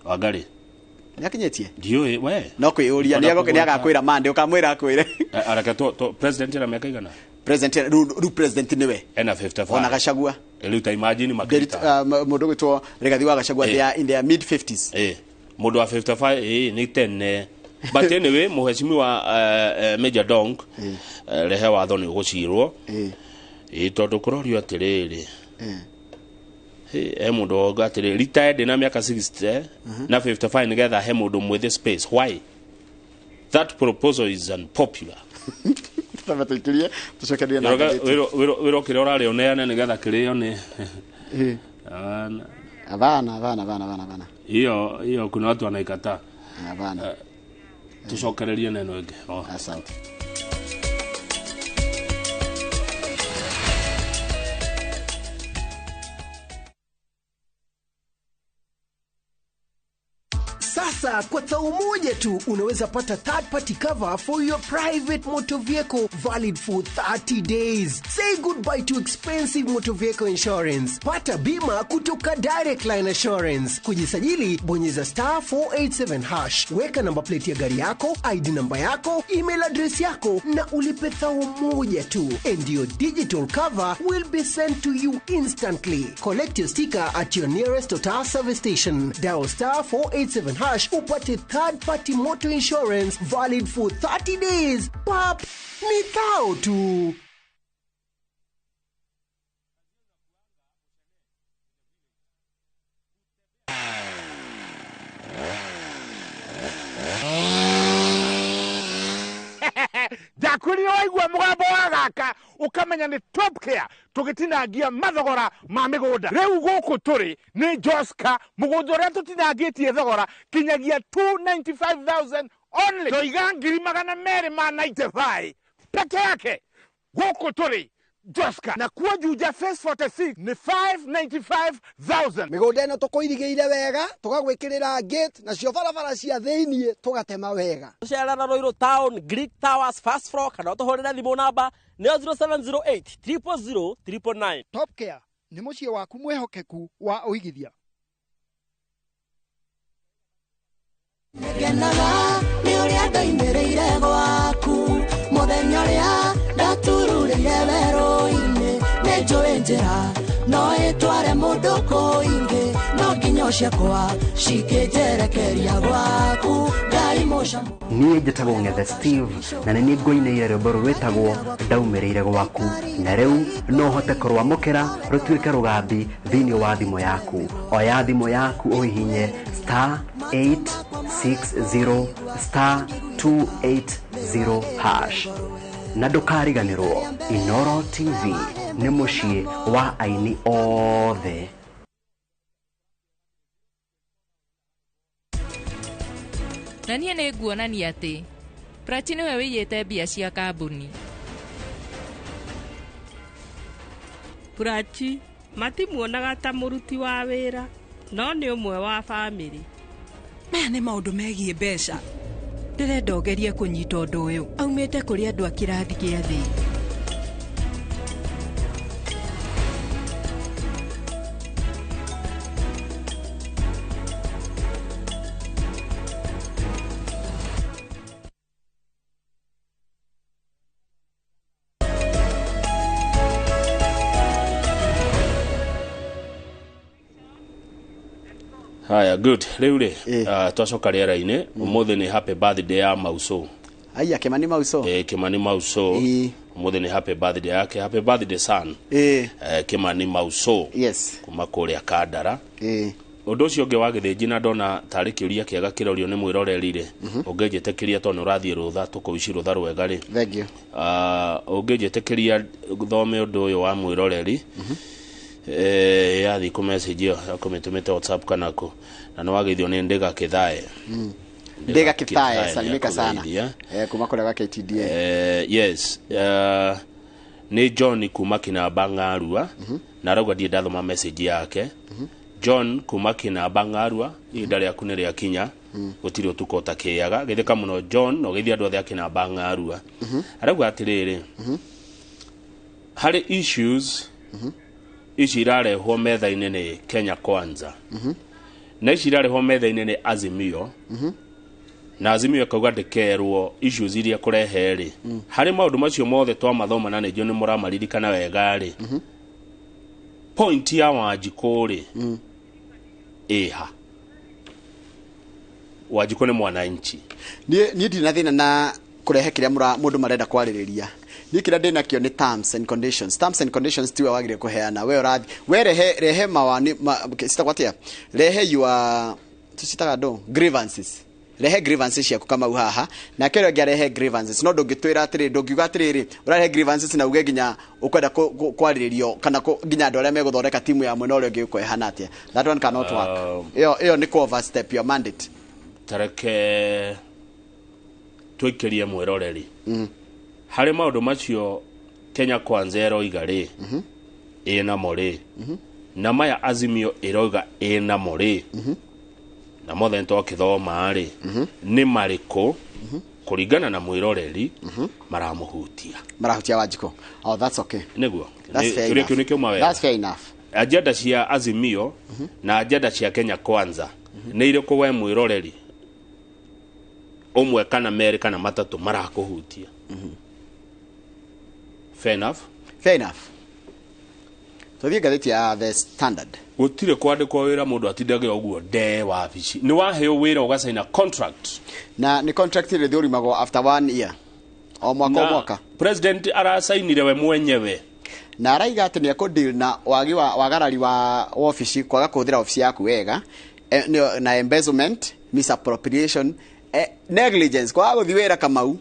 Wangari. Nĩakinyĩtie? Ndiũĩ we. No kwĩyũria nĩ agakwĩra Monday, ũkamwĩra akwĩre. Areke president ena mĩaka igana? President rĩu president nĩwe. Ena 55. Ona Gachagua. Rĩu ta imagine makĩrita. Mũndũ gwĩtwo Rigathi wa Gachagua, they are in their mid 50s. Mũndũ wa 55 nĩ tene. But anyway, mũheshimiwa Major Donk, rehe watho nĩ ũgũcirwo. Tondũ kũrorio atĩrĩrĩ. He mũndũ woga atĩrĩrĩ, retired na mĩaka 60 na 55 nĩgetha he mũndũ mwĩthĩ space. Why? That proposal is unpopular. Tũtamba tũikĩrie, tũcokerie na ngathĩti. Wĩra ũkĩrĩa ũrarĩa ũneane nĩgetha kĩrĩo nĩ. Hapana. Hiyo kuna watu wanaikataa. Hapana. Tucokererie neno ĩngĩ. Asante. Sasa kwa thao moja tu unaweza pata third party cover for your private motor vehicle valid for 30 days. Say goodbye to expensive motor vehicle insurance. Pata bima kutoka Direct Line Assurance. Kujisajili bonyeza star 487 hash. Weka namba plate ya gari yako, ID namba yako, email address yako na ulipe thao moja tu. And your digital cover will be sent to you instantly. Collect your sticker at your nearest Total service station. Dial star 487 hash upate third party motor insurance valid for 30 days. Pap, ni thao tu. Ndakwĩrire waigua mũgambo wa gaka ũkamenya nĩ Top Care tũgĩtinangia mathogora ma mĩgũnda. Rĩu gũkũ tũrĩ nĩ Joska, mũgũnda ũrĩa tũtinangĩtie thogora kinyagia 295,000 only. Toiga 295,000 peke yake. Gũkũ tũrĩ Joska, na kuo Juja Phase 46 nĩ 595,000. Mĩgũnda ĩno tũkũirigĩire wega, tũgagwĩkĩrĩra gate, nacio barabara cia thĩiniĩ tũgatema wega. Tũcerera Ruiru Town, Greek Towers, first floor, kana ũtũhũrĩre thimũ namba nĩyo 0708 000 999. Top Care nĩ mũciĩ waku mwĩhokeku wa ũigithia. Ngenaga nĩ ũrĩa ndoimĩrĩire gwaku mũthenya ũrĩa ndatururĩire werũ-inĩ nĩ njũĩ njĩra no ĩtware mũndũ kũingĩ no nginya ciakwa cikĩnjerekeria gwaku Ngai mũcamo. Niĩ njĩtagwo Ng'ethe Steve na nĩ niĩ ngũinĩire rwĩmbo rũrũ rwĩtagwo ndaumĩrĩire gwaku na rĩu no ũhote kũrwamũkĩra rũtuĩke rũgambi thĩinĩ wa thimũ yaku. Oya thimũ yaku ũhihinye star 860 star 280 hash na ndũkariganĩrwo Inoro TV nĩ mũciĩ wa aini othe. Na niĩ nĩ nguonania atĩ Prachi nĩwe wĩiyĩte mbia cia kambuni. Prachi matimuonaga ta mũruti wa wĩra no nĩ ũmwe wa bamĩrĩ. Maya nĩ maũndũ megiĩ mbeca. Ndĩrenda ũgerie kũnyita ũndũ ũyũ aumĩte kũrĩ andũ a kĩrathi gĩa thĩ. Haya, good. Rĩu rĩ, twacoka rĩera-inĩ, ũmũthĩ nĩ happy birthday ya Mauso. Aya Kimani Mauso. Kimani Mauso. Ũmũthĩ nĩ happy birthday yake. Happy birthday son. Kimani Mauso. Yes. Kuma kũrĩa Kandara. Ũndũ ũcio ũngĩ wa gĩthĩnji na ndona tarĩ kĩũria kĩega kĩrorio nĩ mwĩroreri rĩ, ũngĩnjĩtĩkĩria tondũ nĩ ũrathiĩ rũtha tũkũici rũtha rwega rĩ. Thank you. Ũngĩnjĩtĩkĩria thome ũndũ ũyũ wa mwĩroreri. Yathi kũ message ĩyo akũmĩtũmĩte WhatsApp kana kũ na nĩ wageithio nĩ Ndĩga Kĩthae. Ndĩga Kĩthae salimika sana kuma kũrĩa gwa KTDA. Yes, nĩ John kuma Kinamba Ng'arua na arauga ndirĩ ndathoma message yake. John kuma Kinamba Ng'arua ihinda rĩaku nĩ rĩakinya gũtirĩ ũtukũ ũtakĩaga gĩthĩka mũno John na ũgeithie andũ othe a Kinamba Ng'arua. Arauga atĩrĩrĩ, harĩ issues ici irarehwo metha-inĩ nĩ Kenya Kwanza na ici irarehwo metha-inĩ nĩ Azimio na Azimio ĩkauga ndĩkerwo issues iria kũrehe rĩ harĩ maũndũ macio mothe twamathoma na nĩnjũĩ nĩ mũramaririkana wega rĩ point ya Wanjikũ rĩ ĩha Wanjikũ nĩ mwananchi. Niĩ ndirĩ na thĩna na kũrehe kĩrĩa mũndũ marenda kwarĩrĩria. Niĩ kĩrĩa ndĩnakĩo nĩ terms and conditions. Terms and conditions tiwe wagĩrĩire kũheana. We ũrathi we rehe mawani citagwo atĩa? Rehe your tũcitaga ndũ grievances. Rehe grievances ciaku Kamau haha nake ũrĩa ũngĩ arehe grievances no ndũngĩtwĩra atĩrĩ ndũngiuga atĩrĩrĩ ũrarehe grievances na uge nginya ũkwenda kwarĩrĩrio kana nginya andũ arĩa megũthondeka timu ya mwena ũrĩa ũngĩ ũkũhana atĩa. That one cannot work. Ĩyo nĩ kũ overstep your mandate. Tareke twĩkĩrie mwĩroreri harĩ maũndũ macio Kenya Kwanza ĩroiga rĩ ĩnamo rĩ na maya Azimio ĩroiga ĩnamo rĩ na mothe nĩtwakĩthoma rĩ nĩ marĩkũ kũringana na mwĩroreri maramũhutia marahutia Wanjikũ. Oh, that's okay. Nĩguo That's fair kĩũria kĩu nĩ kĩuma wega. That's fair enough. Agenda cia Azimio na agenda cia Kenya Kwanza nĩ irĩkũ we mwĩroreri ũmwe kana merĩ kana matatũ marakũhutia? Fair enough. Fair enough. Tuthiĩ ngathĩti ya The Standard. Gũtirĩ kwandĩkwo wĩra mũndũ atindage ũguo nde wabici. Nĩ waheo wĩra ũgacaina contract. Na nĩ contract ĩrĩ thũrimagwo after 1 year. O mwaka o mwaka. President aracainire we mwenyewe. Na araiga atĩ nĩ ekũdeal na wagi wa wagarari wa ofici kwaga kũhũthĩra ofici yaku wega na embezzlement, misappropriation, negligence kwaga gũthiĩ wĩra Kamau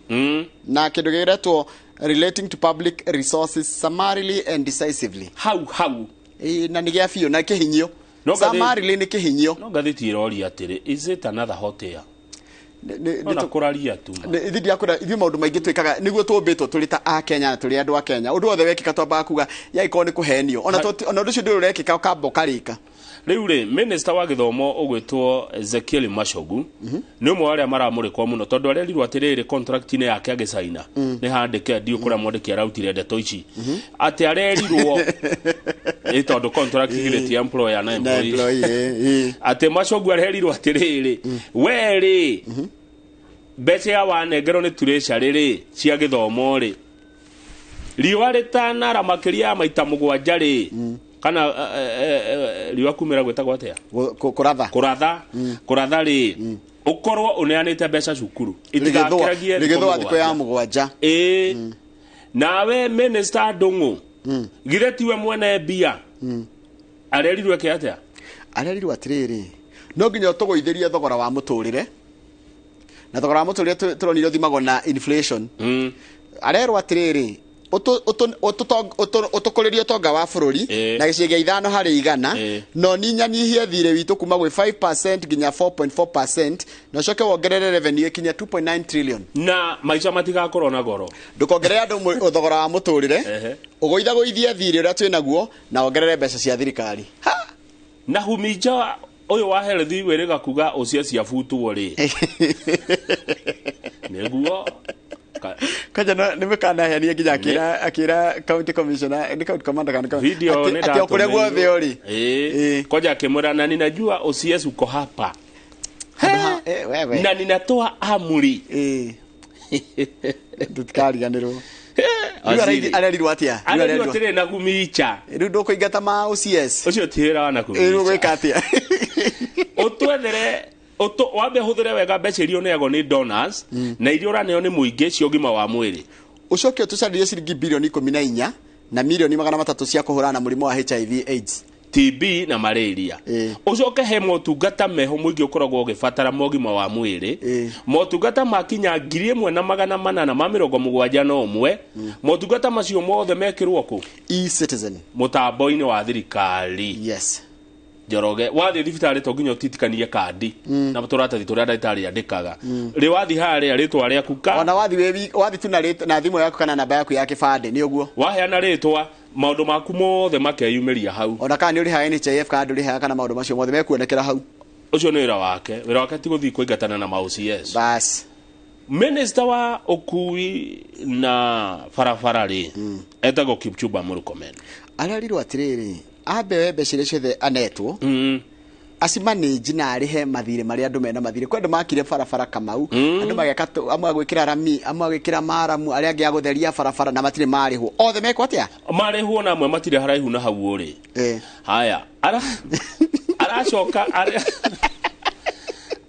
na kĩndũ gĩretwo relating to public resources summarily and decisively. Hau hau. Na nĩ gĩa biũ na kĩhinyio. Summarily nĩ kĩhinyio. No ngathĩti ĩroria atĩrĩ, is it another hot air? Ona kũraria tu. Ithuĩ ndiakwĩra ithuĩ maũndũ maingĩ twĩkaga nĩguo tũmbĩtwo tũrĩ ta a Kenya na tũrĩ andũ a Kenya. Ũndũ wothe wekĩka twambaga kuga yaikorwo nĩ kũhenio. Ona ũndũ ũcio ndũrĩ ũrekĩka ũkamba ũkarĩka. Rĩu rĩ, minister wa gĩthomo ũgwĩtwo Ezekiel Machogu nĩ ũmwe wa arĩa maramũrĩkwo mũno, tondũ arerirwo atĩrĩrĩ, contract-inĩ yake agĩcaina nĩ handĩke, ndiũ kũrĩa mwandĩki arautire ndeto ici atĩ arerirwo ĩ, tondũ contract githĩ ti employer na Na employee. Employee, Atĩ Machogu arerirwo atĩrĩrĩ, we rĩ, mbeca ya wanengerwo nĩ treasury rĩ cia gĩthomo rĩ, riũa rĩtanara makĩria ya maita 7 rĩ, kana riũa kumĩra gwĩtagwo atĩa? Kũratha. Kũratha, kũratha rĩ, ũkorwo ũneanĩte mbeca cukuru itigakĩragie rĩgĩthũa thikũ ya 7. Ĩĩ, nawe minister Ndung'u, githĩ tiwe mwene mbia? Arerirwo eke atĩa? Arerirwo atĩrĩrĩ, no nginya ũtũgũithĩrie thogora wa mũtũrĩre, na thogora wa mũtũrĩre tũronire ũthimagwo na inflation. Arerwo atĩrĩrĩ, ũtũkũrĩrie ũtonga wa bũrũri na gĩcunjĩ gĩa 5%, no ninyanyihie thirĩ witũ kuma gwĩ 5% nginya 4.4%, na ũcoke wongerere revenue ĩkinye 2.9 trillion. Na maica matigakorwo na goro. Ndũkongerere andũ thogora wa mũtũrĩre, ũgũithagũithie thirĩ ũrĩa twĩ naguo, na wongerere mbeca cia thirikari. Na huminja ũyũ wa health wĩrĩga kuga ũcio ciabutwo rĩ, nĩguo Kanja nĩ mĩkanaheanie nginya akĩra county commissioner, nĩ county commander kana video nĩ atĩ o kũrĩa guothe ũrĩ. Ĩĩ, kwanja akĩmwĩra, na ninajua OCS uko hapa Wewe. na ninatoa amri. Tũtikariganĩrwo. Rĩu Waziri. arerirwo atĩa? Rĩu arerirwo arerirwo- atĩrĩ, na gumicha Rĩu ndũkũingata ma OCS. Ũcio ti wĩra wa na Rĩu kumicha. ũgwĩka atĩa? Ũtwethere wambe hũthĩre wega mbeca iria ũneagwo nĩ donors na iria ũraneo nĩ mũingĩ cia ũgima wa mwĩrĩ. Ũcoke ũtũcarĩrie ciringi bilioni 14 na milioni 300 cia kũhũrana na mũrimũ wa HIV AIDS. TB na malaria. Ũcoke he motungata meho mũingĩ ũkoragwo ũgĩbatara ma ũgima wa mwĩrĩ, motungata makinya 1871. Motungata macio mothe mekĩrwo kũ? E-Citizen. Mũtambo-inĩ wa thirikari. Yes. Njoroge, wathiĩ thibitarĩ to nginya ũtitikanie kandi na tũratathi tũrĩa ndagĩtarĩ andĩkaga. Rĩ wathiĩ harĩa rĩtwa rĩaku ka Ona wathi wathi tu na na thimũ yaku kana namba yaku ya kĩbandĩ, nĩ ũguo. Waheana rĩtwa, maũndũ maku mothe makeyumĩria hau. Ona kana nĩ ũrĩhaga NHIF kana ndũrĩhaga, kana maũndũ macio mothe mekuonekera hau. Ũcio nĩ wĩra wake. Wĩra wake ti gũthiĩ kũingatana na ma OCS. Bas. Minister wa ũkui na barabara rĩ, etagwo Kipchumba Murkomen. Arerirwo atĩrĩrĩ, ambe we mbeca iria ciothe anetwo acimanĩnji na arĩhe mathirĩ marĩa andũ mena mathirĩ. Kwĩ andũ makire barabara Kamau, andũ mageka amwe agwĩkĩra rami, amwe agwĩkĩra maramu, arĩa angĩ agũtheria barabara, na matirĩ marĩhwo. Othe mekwo atĩa? Marĩhwo, na amwe matirĩ haraihu na hau ũrĩ. Haya, aracoka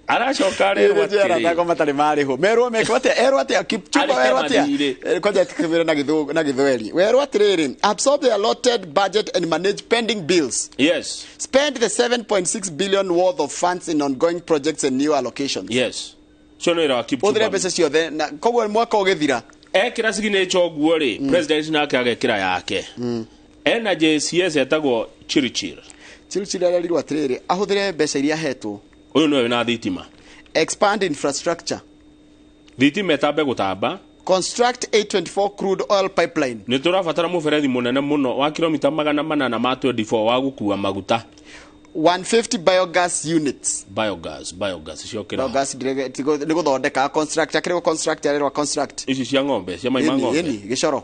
aracoka arerwo atĩrĩ, Atĩrĩ matarĩ marĩhwo merwo mekwo atĩa? Erwo atĩa Kipchumba? Arĩhe Werwo atĩa? mathirĩ. Kwanja tukĩmwĩra na gĩthũngũ na gĩthweri, werwo atĩrĩrĩ, absorb the allotted budget and manage pending bills. Spend the 7.6 billion worth of funds in ongoing projects and new allocations. Yes, ũcio nĩ wĩra wa Ũthire Kipchumba. mbeca ciothe, na koguo mwaka ũgĩthira Ekĩra signature ũguo rĩ, president nake agekĩra yake. Ena JCS etagwo Chirichir. Chirichir arerirwo atĩrĩrĩ, ahũthĩre mbeca iria ahetwo. Ũyũ nĩwe wĩna thitima. Expand infrastructure. Thitima ĩtambe gũtamba. Construct 824 crude oil pipeline. Nĩ tũrabatara mũberethi mũnene mũno wa kilomita 824 wa gũkua maguta. 150 biogas units. Biogas ciokĩra. Biogas nĩ gũthondeka, construct, akĩrĩgwo construct, arerwa construct. Ici cia ng'ombe, cia mai ma Ĩni, ng'ombe. ĩni, gĩcoro.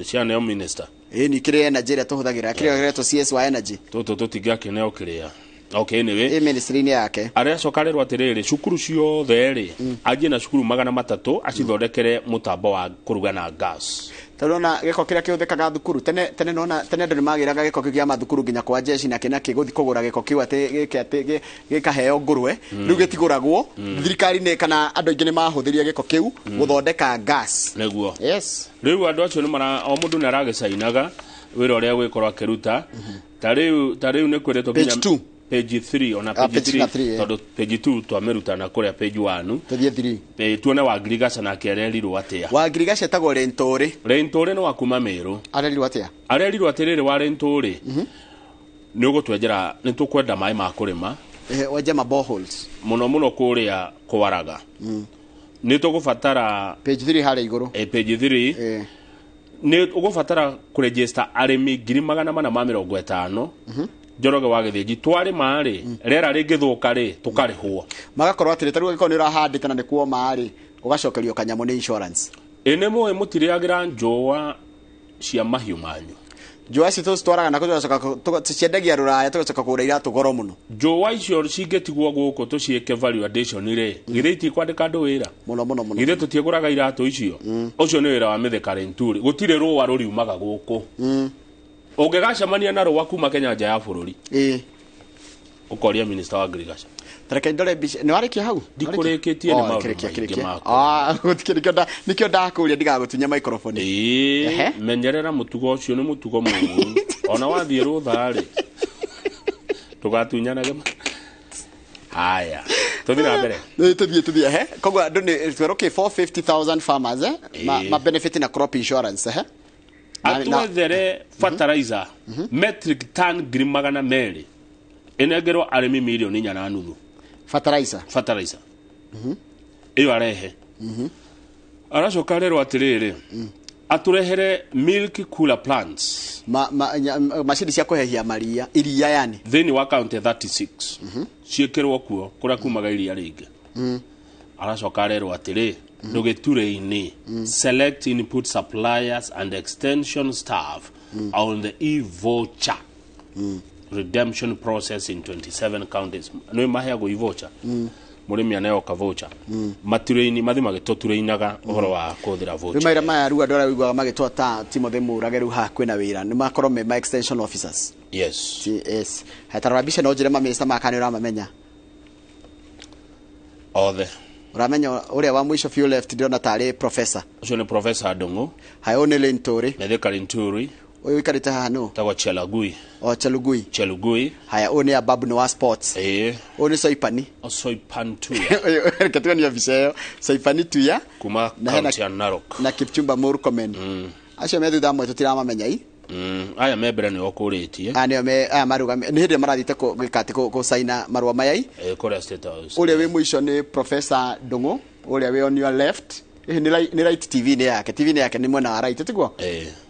Cianeo minister. Ĩni, kĩrĩa energy ĩrĩa tũhũthagĩra, kĩrĩa kĩretwo CS wa energy. Tũtũ tũtingĩakĩneo kĩrĩa. Okay, anyway. Ĩ ministry-inĩ yake. Aracoka arerwo atĩrĩrĩ, cukuru ciothe rĩ, anjie na cukuru 300 acithondekere mũtambo wa kũruga na gas. Tondũ ona gĩko kĩrĩa kĩhũthĩkaga thukuru tene tene, nona tene andũ nĩmagĩraga gĩko kĩu kĩa mathukuru nginya kwa jeshi na kĩna kĩ gũthiĩ kũgũra gĩko kĩu atĩ gĩke atĩ gĩkaheo ngũrwe. Rĩu gĩtigũragwo. Thirikari nĩ kana andũ aingĩ nĩ mahũthĩrire gĩko kĩu gũthondeka gas. Nĩguo. Yes. Rĩu andũ acio nĩ mara o mũndũ nĩ aragĩcainaga wĩra ũrĩa gwĩkorwo akĩruta. Ta rĩu nĩ kwĩrĩtwo Page nginya 2. Page 3 ona. Ah, Page page na 3. 3, Tondũ page 2 twamĩruta na kũrĩa page 1. Tũthiĩ 3. Tuone Wangirigaca nake arerirwo atĩa. Wangirigaca etagwo Rentũrĩ. Rentũrĩ nĩ wa kuma Mĩrũ. Arerirwo atĩa? Arerirwo atĩrĩrĩ, wa Rentũrĩ, nĩ ũgũtwenjera, nĩ tũkwenda maĩ ma kũrĩma. Wenje ma boreholes. Mũno mũno kũrĩa kwaraga. Nĩ tũgũbatara Page 3 harĩa igũrũ. Page 3 nĩ ũgũbatara kũregister arĩmi 450,000. Njoroge wa Gĩthĩnji twarĩma rĩ rĩera rĩngĩthũka rĩ tũkarĩhwo. Magakorwo atĩrĩ tarĩu angĩkorwo nĩ ũrahandĩte na nĩ kuoma rĩ ũgacokerio kanyamũ nĩ insurance. Ĩ nĩ mũĩ mũtirĩagĩra njũa cia mahiũ manyu. Njũa ici tũcitwaraga na tũgacoka tũciendagia rũraya tũgacoka kũgũra iratũ goro mũno. Njũa icio cingĩtigwo gũkũ tũciĩke value addition rĩ githĩ itikwandĩka andũ wĩra mũno mũno mũno. Githĩ tũtiĩgũraga iratũ icio? Ũcio nĩ wĩra wa Mithika Linturi. Gũtirĩ rũa rũriumaga gũkũ. Ũngĩgacemania na rũa kuma Kenya nja ya bũrũri ũkoria minister wa agriculture. Tareke ndore mbica nĩ warĩkia hau? Ndikũrĩkĩtie nĩ maũndũ maingĩ makwa. Gũtikĩrĩ nĩkĩo ndakũria ndigagũtunya microphone. Ĩĩ menyerera mũtugo ũcio nĩ mũtugo mũũru. Ona wathiĩ rũtha rĩ ndũgatunyanage. Haya tũthiĩ na mbere. Tũthiĩ ehe. Koguo andũ nĩ twerwo kĩ 450,000 farmers ma benefit na crop insurance ehe. Atwethere fertilizer metric ton 200,000 ĩnengerwo arĩmi 4.5 milioni. Fertilizer. Ĩyo arehe. Aracoka arerwo atĩrĩrĩ atũrehere milk cooler plants macini cia kũhehia maria iria yani thĩinĩ wa county 36 ciĩkĩrwo kuo kũrĩa kumaga iria rĩingĩ. Aracoka arerwo atĩrĩ ndũgĩture-inĩ select input suppliers and extension staff on the e-voucher redemption process in 27 counties. Nĩ maheagwo e-voucher. Mũrĩmi aneo ka voucher. Mature-inĩ mathi magĩtũture-inaga ũhoro wa kũhũthĩra rĩu voucher. Maira maya rĩu andũ arĩa ũiguaga magĩtwo ta Timothy Mũrage rĩu haha kwĩna wĩra nĩ makorwo me ma extension officers. Yes. Yes. Tarora mbica no njĩre mamĩnĩsta maka nĩ ũramamenya othe. Ũramenya ũrĩa wa mũico few left ndĩrona tarĩ professor. Ũcio nĩ Professor Ndung'u. Haya ũyũ nĩ Linturi. Mithika Linturi. Ũyũ ũikarĩte haha nũ? Tagwo Chelagui. O Chelugui. Chelugui. Haya ũyũ nĩ Ababu nĩ wa sports. Ĩĩ. Ũyũ nĩ Soipani. Soipan Tuya. Reke tuonie mbica ĩyo. Soipani Tuya. Kuma county ya Narok. Na Kipchumba Murkomen. Acio me thutha amwe tũtiramamenya i. Aya me mbere nĩo ũkũrĩtie. Aya nĩo me aya marũgame nĩ hĩndĩ ĩrĩa marathiĩte gwĩka atĩ gũcaina marũa maya i. Kũrĩa State House. Ũrĩa wĩ mũico nĩ Professor Ndung'u ũrĩa wĩ on your left. Nĩ right TV nĩ yake. TV nĩ yake nĩ mwena wa right tiguo?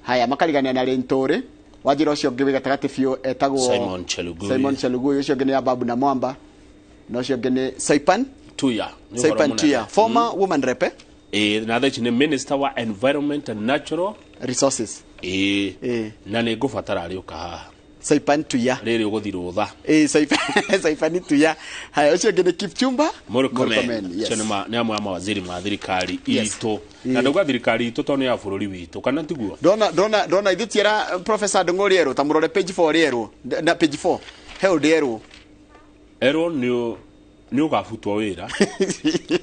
Haya makarigania na Linturi. Wanjĩra ũcio ũngĩ wĩ gatagatĩ biũ etagwo Simon Chelugui. Simon Chelugui ũcio ũngĩ nĩ Ababu na Mwamba. Na ũcio ũngĩ nĩ Soipan Tuya. Soipan Tuya former woman rep. Ĩĩ na thaa ici nĩ Minister wa Environment and Natural Resources. Ĩĩ na nĩ ngũbatara arĩũka haha. Soipan Tuya. Rĩrĩ ũgũthiĩ rũtha. Ĩĩ Soipan Tuya. Haya ũcio ũngĩ nĩ Kipchumba Murkomen. Yes. Acio nĩ amwe a mawaziri ma thirikari itũ. Na ndauga thirikari itũ tondũ nĩ ya bũrũri witũ kana tiguo? Ndona ithuĩ tiera Professor Ndung'u rĩerũ ta mũrore page 4 rĩerũ na page 4 he ũndũ erwo. Erwo nĩ ũgabutwo wĩra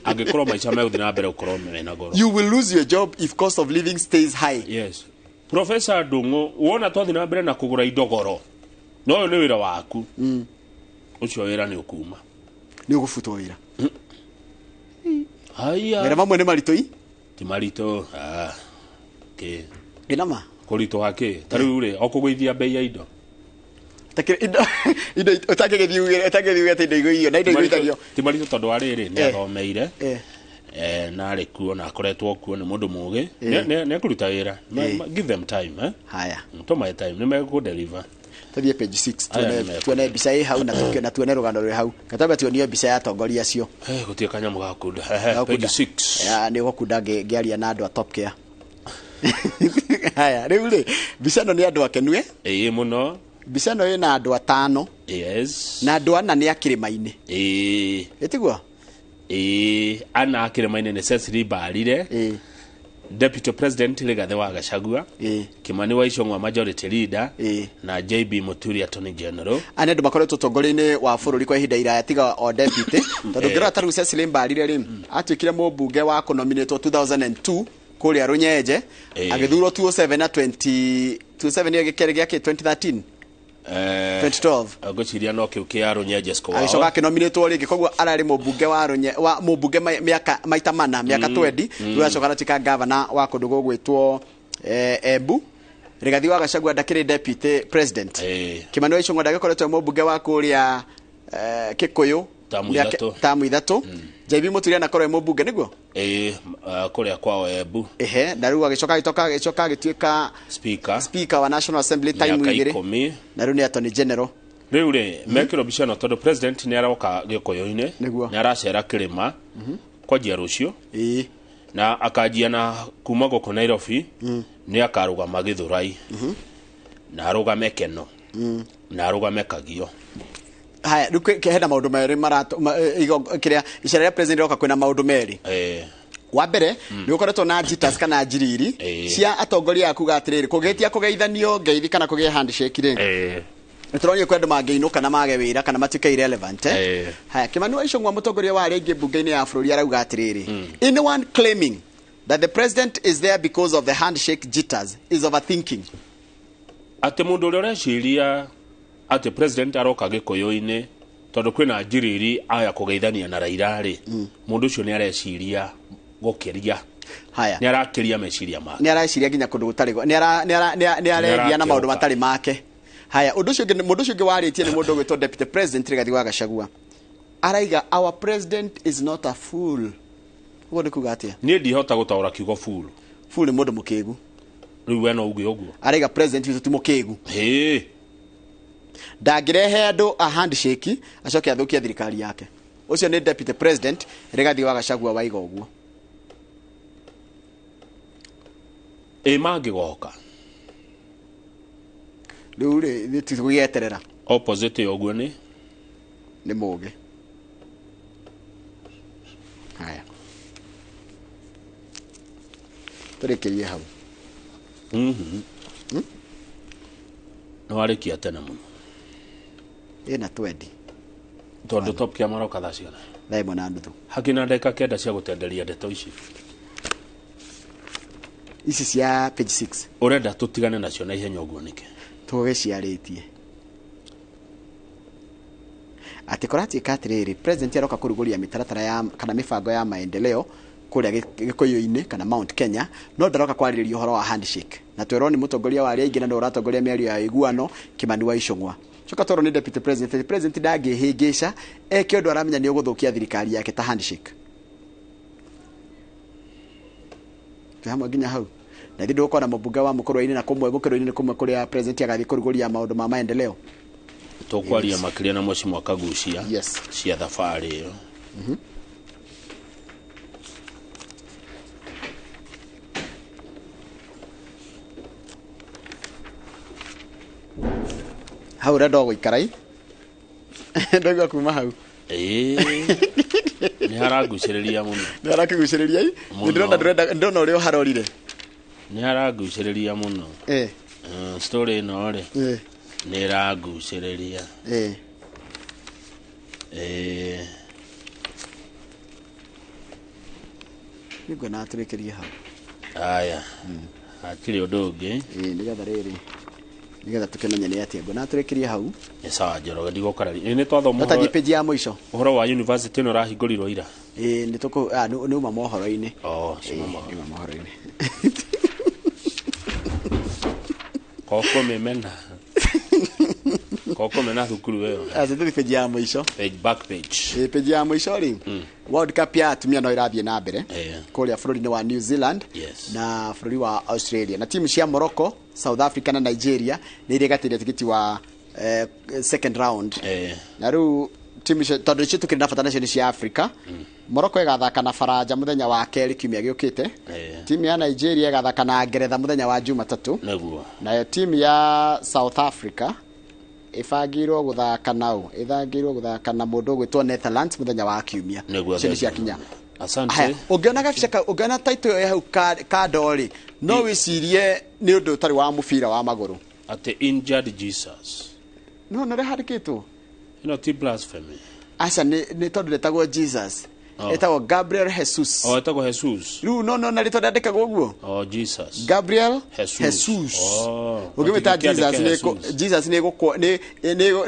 angĩkorwo maica megũthiĩ na mbere gũkorwo mena goro. You will lose your job if cost of living stays high. Yes. Professor Ndung'u wona twathiĩ na mbere na kũgũra indo goro no ũyũ nĩ wĩra waku. Ũcio wĩra nĩ ũkuma. Nĩ ũgũbutwo wĩra. Haya. Mawĩra mamwe nĩ maritũ i? Ti maritũ. Kĩ. Ĩnama. Kũritũha kĩ? Ta rĩu rĩ o kũgũithia bei ya indo. Indo indo ũtangĩgĩthiĩ uge atĩ indo igũithio na indo igũithagio. Ti maritũ tondũ wa rĩrĩ nĩ athomeire. Na arĩ kuo na akoretwo kuo nĩ mũndũ mũgĩ. Nĩ ekũruta wĩra. Give them time. Haya. Tũmahe time nĩ mekũ-deliver. Tũthiĩ page 6 tuone mbica ĩ hau na tuone rũgano rwĩ hau. Gatambe tuonie mbica ya atongoria acio. Gũtirĩ kanyamũ ga kunda. Page 6. Nĩ ũgũkunda ngĩaria na andũ a Top Care. Haya rĩu rĩ mbica ĩno nĩ andũ akenu. Ĩĩ mũno. Mbica ĩno ĩna andũ atano. Yes. Na andũ ana nĩ a kĩrĩma-inĩ. Ĩĩ. Ĩtiguo? Ĩĩ ana a kĩrĩma-inĩ nĩ Cecily Mbarire. Deputy President Rigathi wa Gachagua. Kimani wa Ichung'wa Majority Leader. Na JB Muturi Attorney General. Aya nĩ andũ makoretwo ũtongoria-inĩ wa bũrũri kwa ihinda iraya tiga o deputy. Tondũ ngĩrora ta rĩu Cecily Mbarire rĩ atuĩkire mũmbunge wa kũnominatwo 2002 kũrĩa Rũnyenje. Agĩthurwo 2007 na 20 2007 nĩyo gĩkĩarĩ gĩake 2013. 2012 ngwĩciria no kĩu kĩa Rũnyenje kwao. Agĩcoka akĩnominatwo rĩngĩ koguo ararĩ mũmbunge wa Rũnye wa mũmbunge mĩaka maita mana mĩaka 20 rĩu acoka aratuĩka gavana wa kũndũ gũgwĩtwo Embu. Rigathi wa Gachagua ndakĩrĩ deputy president. Kimani wa Ichung'wa ndagĩkoretwo e mũmbunge wa kũrĩa Kikuyu Tamu ithatũ. Tamu ithatũ. JB Muturi anakorwo e mũmbunge nĩguo? Ĩĩ kũrĩa kwao Embu. Ehe na rĩu agĩcoka agĩcoka agĩtuĩka speaker speaker wa National Assembly time mĩaka igĩrĩ. 10. Na rĩu nĩ Attorney General. Rĩu rĩ mekĩrwo mbica ĩno tondũ president nĩ aroka Gĩkũyũ-inĩ, nĩ aracera kĩrĩma kwanjia rũciũ na akanjia na kuma gũkũ Nairobi, nĩ akarũgama Gĩthũrai na arũgame Keno na arũgame Kagio. Haya, rĩu hena maũndũ merĩ kĩrĩa icera rĩa president roka kwĩna maũndũ merĩ. Wa mbere nĩ gũkoretwo na jitters kana njiriri cia atongoria a kuga atĩrĩrĩ, kũgĩtia kũgeithanio ngeithi kana kũgĩe handshake rĩ, nĩ tũronire kwĩ andũ mangĩinũka na mage wĩra kana matuĩke irrelevant, eh? Haya, Kimani wa Ichung'wa, mũtongoria wa arĩa aingĩ mbunge-inĩ ya bũrũri, arauga atĩrĩrĩ, anyone claiming that the president is there because of the handshake jitters is overthinking. Atĩ mũndũ ũrĩa ũreciria atĩ president aroka Gĩkũyũ-inĩ tondũ kwĩna njiriri aya kũgeithania na Raila rĩ, mũndũ ũcio nĩ areciria gũkĩria. Haya. Nĩ arakĩria meciria make. Nĩ areciria nginya kũndũ gũtarĩ nĩ ara- nĩ ara- nĩ ara- nĩ aregia na maũndũ Nĩarakĩũka. matarĩ make. Haya, ũndũ ũcio ũngĩ, mũndũ ũcio ũngĩ warĩtie nĩ mũndũ ũgwĩtwo deputy president Rigathi wa Gachagua. Araiga our president is not a fool. Ũguo nĩ kuga atĩa? Niĩ ndihota gũtaũra kiugo fool. Fool nĩ mũndũ mũkĩgu. Rĩu we no uge ũguo. Araiga president witũ ti mũkĩgu. Hĩ. Ndangĩrehe andũ a handshake acoke athũkie thirikari yake. Ũcio nĩ deputy president Rigathi wa Gachagua waiga ũguo. Ĩ mangĩgoka. Rĩu rĩ ithuĩ tũgĩeterera. Opposite ya ũguo nĩ nĩ mũgĩ. Haya, tũrĩkĩrie hau. Nĩ warĩkia tene mũno. Ĩna 20. Tondũ top kĩa maroka thaa cigana? 1:30. Hakĩ na ndagĩka 9 cia gũtenderia ndeto ici. Ici cia page 6. Ũrenda tũtigane nacio na ihenya ũguo nĩkĩ? Tũgĩciarĩtie atĩ kũratuĩka atĩrĩrĩ, president aroka kũrugũria mĩtaratara ya kana mĩbango ya maendeleo kũrĩa Gĩkũyũ-inĩ kana Mount Kenya, no ndaroka kwarĩrĩria ũhoro wa handshake, na twerwo nĩ mũtongoria wa arĩa aingĩ na nĩwe ũratongoria mĩario ya ũiguano, Kimani wa Ichung'wa. Coka twerwo nĩ deputy president atĩ president ndangĩhĩngĩca eke ũndũ aramenya nĩ ũgũthũkia thirikari yake ta handshake. Twĩ hamwe nginya hau na ithuĩ ndũgũkorwo na mũmbunge wa Mũkũrwe-inĩ na kũmwe Mũkũrwe-inĩ nĩ kũmwe kũrĩa president agathiĩ kũrugũria maũndũ ma maendeleo. Tũkwaria makĩria na Mheshimiwa Kagucia cia thabarĩ ĩyo. Hau ũrenda gũikara i ndaigua kuma hau. Ĩĩ, nĩ harangucĩrĩria mũno. Nĩ harakĩgucĩrĩria i. Mũno. Ndĩrona ndĩrenda ndĩrona ũrĩa ũharorire. Nĩ harangucĩrĩria mũno. Story ĩno rĩ nĩ ĩrangucĩrĩria. Nĩnguona tũrĩkĩrie hau. Aya, hatirĩ ũndũ ũngĩ. Ĩĩ, nĩgetha rĩrĩ nĩgetha tũkĩmenye nĩ atĩa, nguona tũrĩkĩrie hau. Nĩ sawa Njoroge, ndigũkararia. Nĩ twathoma Notathiĩ ũhoro page ya mũico. Ũhoro wa university ĩno ũrahingũrirwo ira. Ĩĩ, nĩ tũkũ ah, nĩ uma mohoro-inĩ. Oh, cuma mohoro. Nĩ uma mohoro-inĩ. Koko mĩmena koko mena thukuru ĩyo. Aca tũthiĩ page ya mũico. Page, back page. Ĩĩ, page ya mũico rĩ, World Cup ya atumia no ĩrathiĩ na mbere kũrĩa bũrũri-inĩ wa New Zealand na bũrũri wa Australia, na timu cia Morocco, South Africa na Nigeria nĩ iregatĩire tigiti wa second round. Na rĩu timu icio tondũ icio tũkĩrĩ na bata nacio nĩ cia Africa. Morocco ĩgathaka na Faranja mũthenya wa kerĩ kiumia gĩũkĩte. Timu ya Nigeria ĩgathaka na Ngeretha mũthenya wa Jumatatũ. Nayo timu ya South Africa ĩbangĩirwo gũthaka nao, ĩbangĩirwo gũthaka na mũndũ ũgwĩtwo Netherlands mũthenya wa kiumia. Icio nĩ ciakinya. Asante. Haya, ũngĩona gabica kau, ũngĩona title ĩyo hau kando rĩ, no wĩcirie nĩ ũndũ ũtarĩ wa mũbira wa magũrũ. Atĩ injured Jesus. No na ũrĩa handĩkĩtwo. Ĩno ti blasphemy? Aca, nĩ tondũ ndetagwo Jesus. Oh. Etagwo Gabriel Jesus. Oh, etagwo Jesus. Rĩu no na rĩtwa rĩandĩkagwo ũguo. Oh, Jesus. Gabriel Jesus. Jesus. Oh. Ũngĩmwĩta Gĩkĩandĩke Jesus nĩ Jesus. Jesus nĩ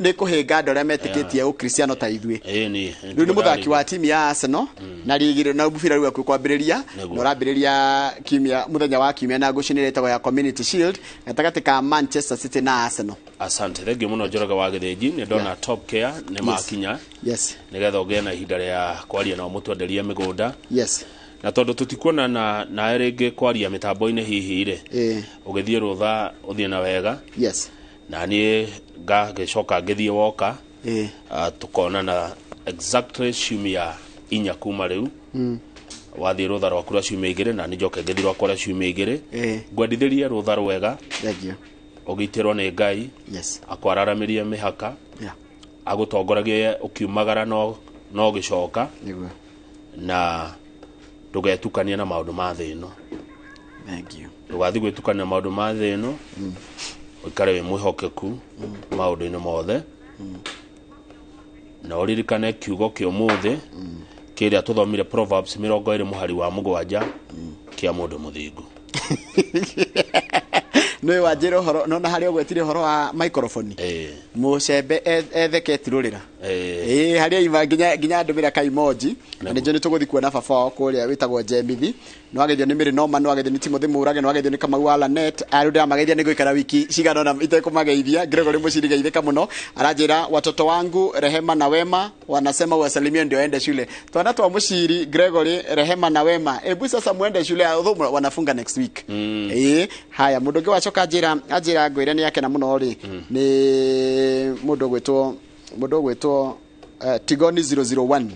nĩ kũhĩnga andũ arĩa metĩkĩtie ũkristiano ta ithuĩ. Ĩĩ nĩ. Rĩu nĩ mũthaki wa timu ya Arsenal na rigi na mũbira rĩu akuĩ kwambĩrĩria na ũrambĩrĩria kiumia, mũthenya wa kiumia, na ngucanio ĩtagwo ya Community Shield gatagatĩ ka Manchester City na Arsenal. Asante, thengiũ mũno Njoroge wa Gĩthĩnji. Nĩ ndona Top Care nĩ makinya nĩgetha ũgĩe na ihinda rĩa kwaria nao mũtwenderie mĩgũnda. Na tondũ tũtikuonana nawe rĩngĩ kwaria mĩtambo-inĩ hihi rĩ, ũgĩthiĩ rũtha ũthiĩ na wega. Na niĩ ngagĩcoka ngĩthiĩ woka. Tukonana exactly ciumia 4 kuma rĩu. Wathiĩ rũtha rwaku rwa ciumia 2 na njoke ngĩthiĩ rwakwa rwa ciumia 2. Ngwendithĩrie rũtha rwega. Thank you. Ũgitĩrwo nĩ Ngai. Yes. Akwararamĩrie mĩhaka. Yeah. Agũtongoragie ũkiumagara no ũgĩcoka. Nĩguo. Na ndũgetukanie na maũndũ ma thĩ ĩno. Thank you. Ndũgathiĩ gwĩtukania na maũndũ ma thĩ ĩno. Ũikare wĩ mwĩhokeku maũndũ-inĩ mothe. Na ũririkane kiugo kĩa ũmũthĩ kĩrĩa tũthomire Proverbs 20 mũhari wa 7 kĩa mũndũ mũthingu. Nĩ wanjĩra ũhoro nona harĩa ũgwetire ũhoro wa microphone. Mũcembe ethekete rũrĩra. Harĩa ima nginya ndũmĩra ka emoji. Na nĩ njũĩ nĩ tũgũthiĩ kuona baba wao kũrĩa wĩtagwo Jemithi. Nĩ wageithio nĩ Mary Norman, nĩ wageithio nĩ Timothy Mũrage, nĩ wageithio nĩ Kamau wa Lanet. Arĩa ndĩramageithia nĩ ngũikara wiki cigana ũna itekũmageithia. Gregory Mũciri geithĩka mũno. Aranjĩra watoto wangu Rehema na Wema wanasema wasalimie ndio aende shule. Twana twa Mũciri, Gregory, Rehema na Wema. Ebu sasa muende shule although wanafunga next week. Haya mũndũ ũngĩ wacoka anjĩra ngwĩre nĩ akena mũno rĩ nĩ mũndũ ũgwĩtwo Tigoni 001.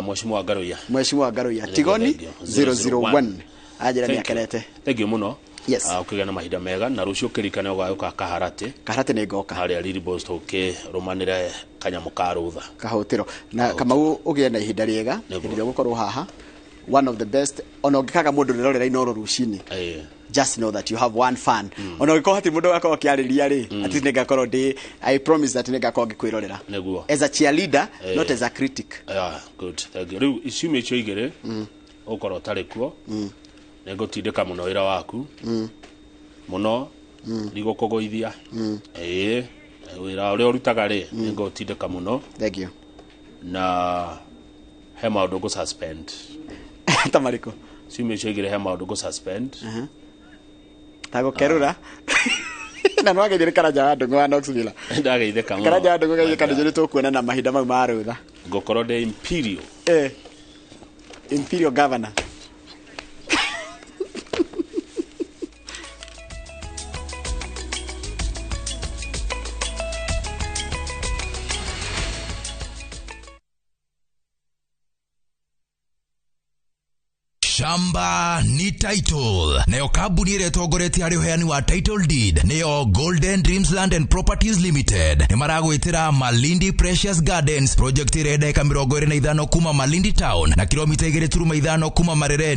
Mheshimiwa Ngaruiya. Mheshimiwa Ngaruiya. Tigoni 001. Anjĩra nĩ akenete. Thank you mũno. Yes. Ũkĩgĩa na mahinda mega na rũciũ kĩririkane ũgagĩũka Kaharatĩ. Kaharatĩ nĩ ngoka. Harĩa Lily Boss tũkĩrũmanĩre kanyamũ ka rũtha. Kahũtĩro. Na Kamau ũgĩe na ihinda rĩega hĩndĩ ĩrĩa ũgũkorwo haha. One of the best. Ona ũngĩkaga mũndũ rĩrorera Inooro rũcinĩ. Just know that you have one fan. Ona ũngĩkorwo hatirĩ mũndũ ũgakorwo akĩarĩria rĩ, at least nĩngakorwo ndĩ, I promise that nĩngakorwo ngĩkwĩrorera. Nĩguo. As a cheerleader, not as a critic. Yeah, good. Thank you. Rĩu ciumia icio 2 ũkorwo ũtarĩ kuo. Nĩngũtindĩka mũno wĩra waku. Mũno. Ndigũkũgũithia. Wĩra ũrĩa ũrutaga rĩ, nĩngũtindĩka mũno. Thank you. Na he maũndũ ngũ suspend. Ta marĩkũ? Ciumia icio 2 he maũndũ ngũ suspend. Ta gũkerũra. Na nĩwageithio nĩ Karanja wa Ndũng'ũ wa Knoxville. Ndageithĩka mũno. Karanja wa Ndũng'ũ geithĩka nĩ njũĩ tũkuonana mahinda mau ma rũtha. Ngũkorwo ndĩ Imperial. Imperial Governor. Shamba ni title. Nayo kambuni ĩrĩa ĩtongoretie harĩ ũheani wa title deed nĩyo Golden Dreams Land and Properties Limited. Nĩ maragwĩtĩra Malindi Precious Gardens project ĩrĩa ndagĩka 25 kuma Malindi Town na kilomita 2.5 kuma Marereni.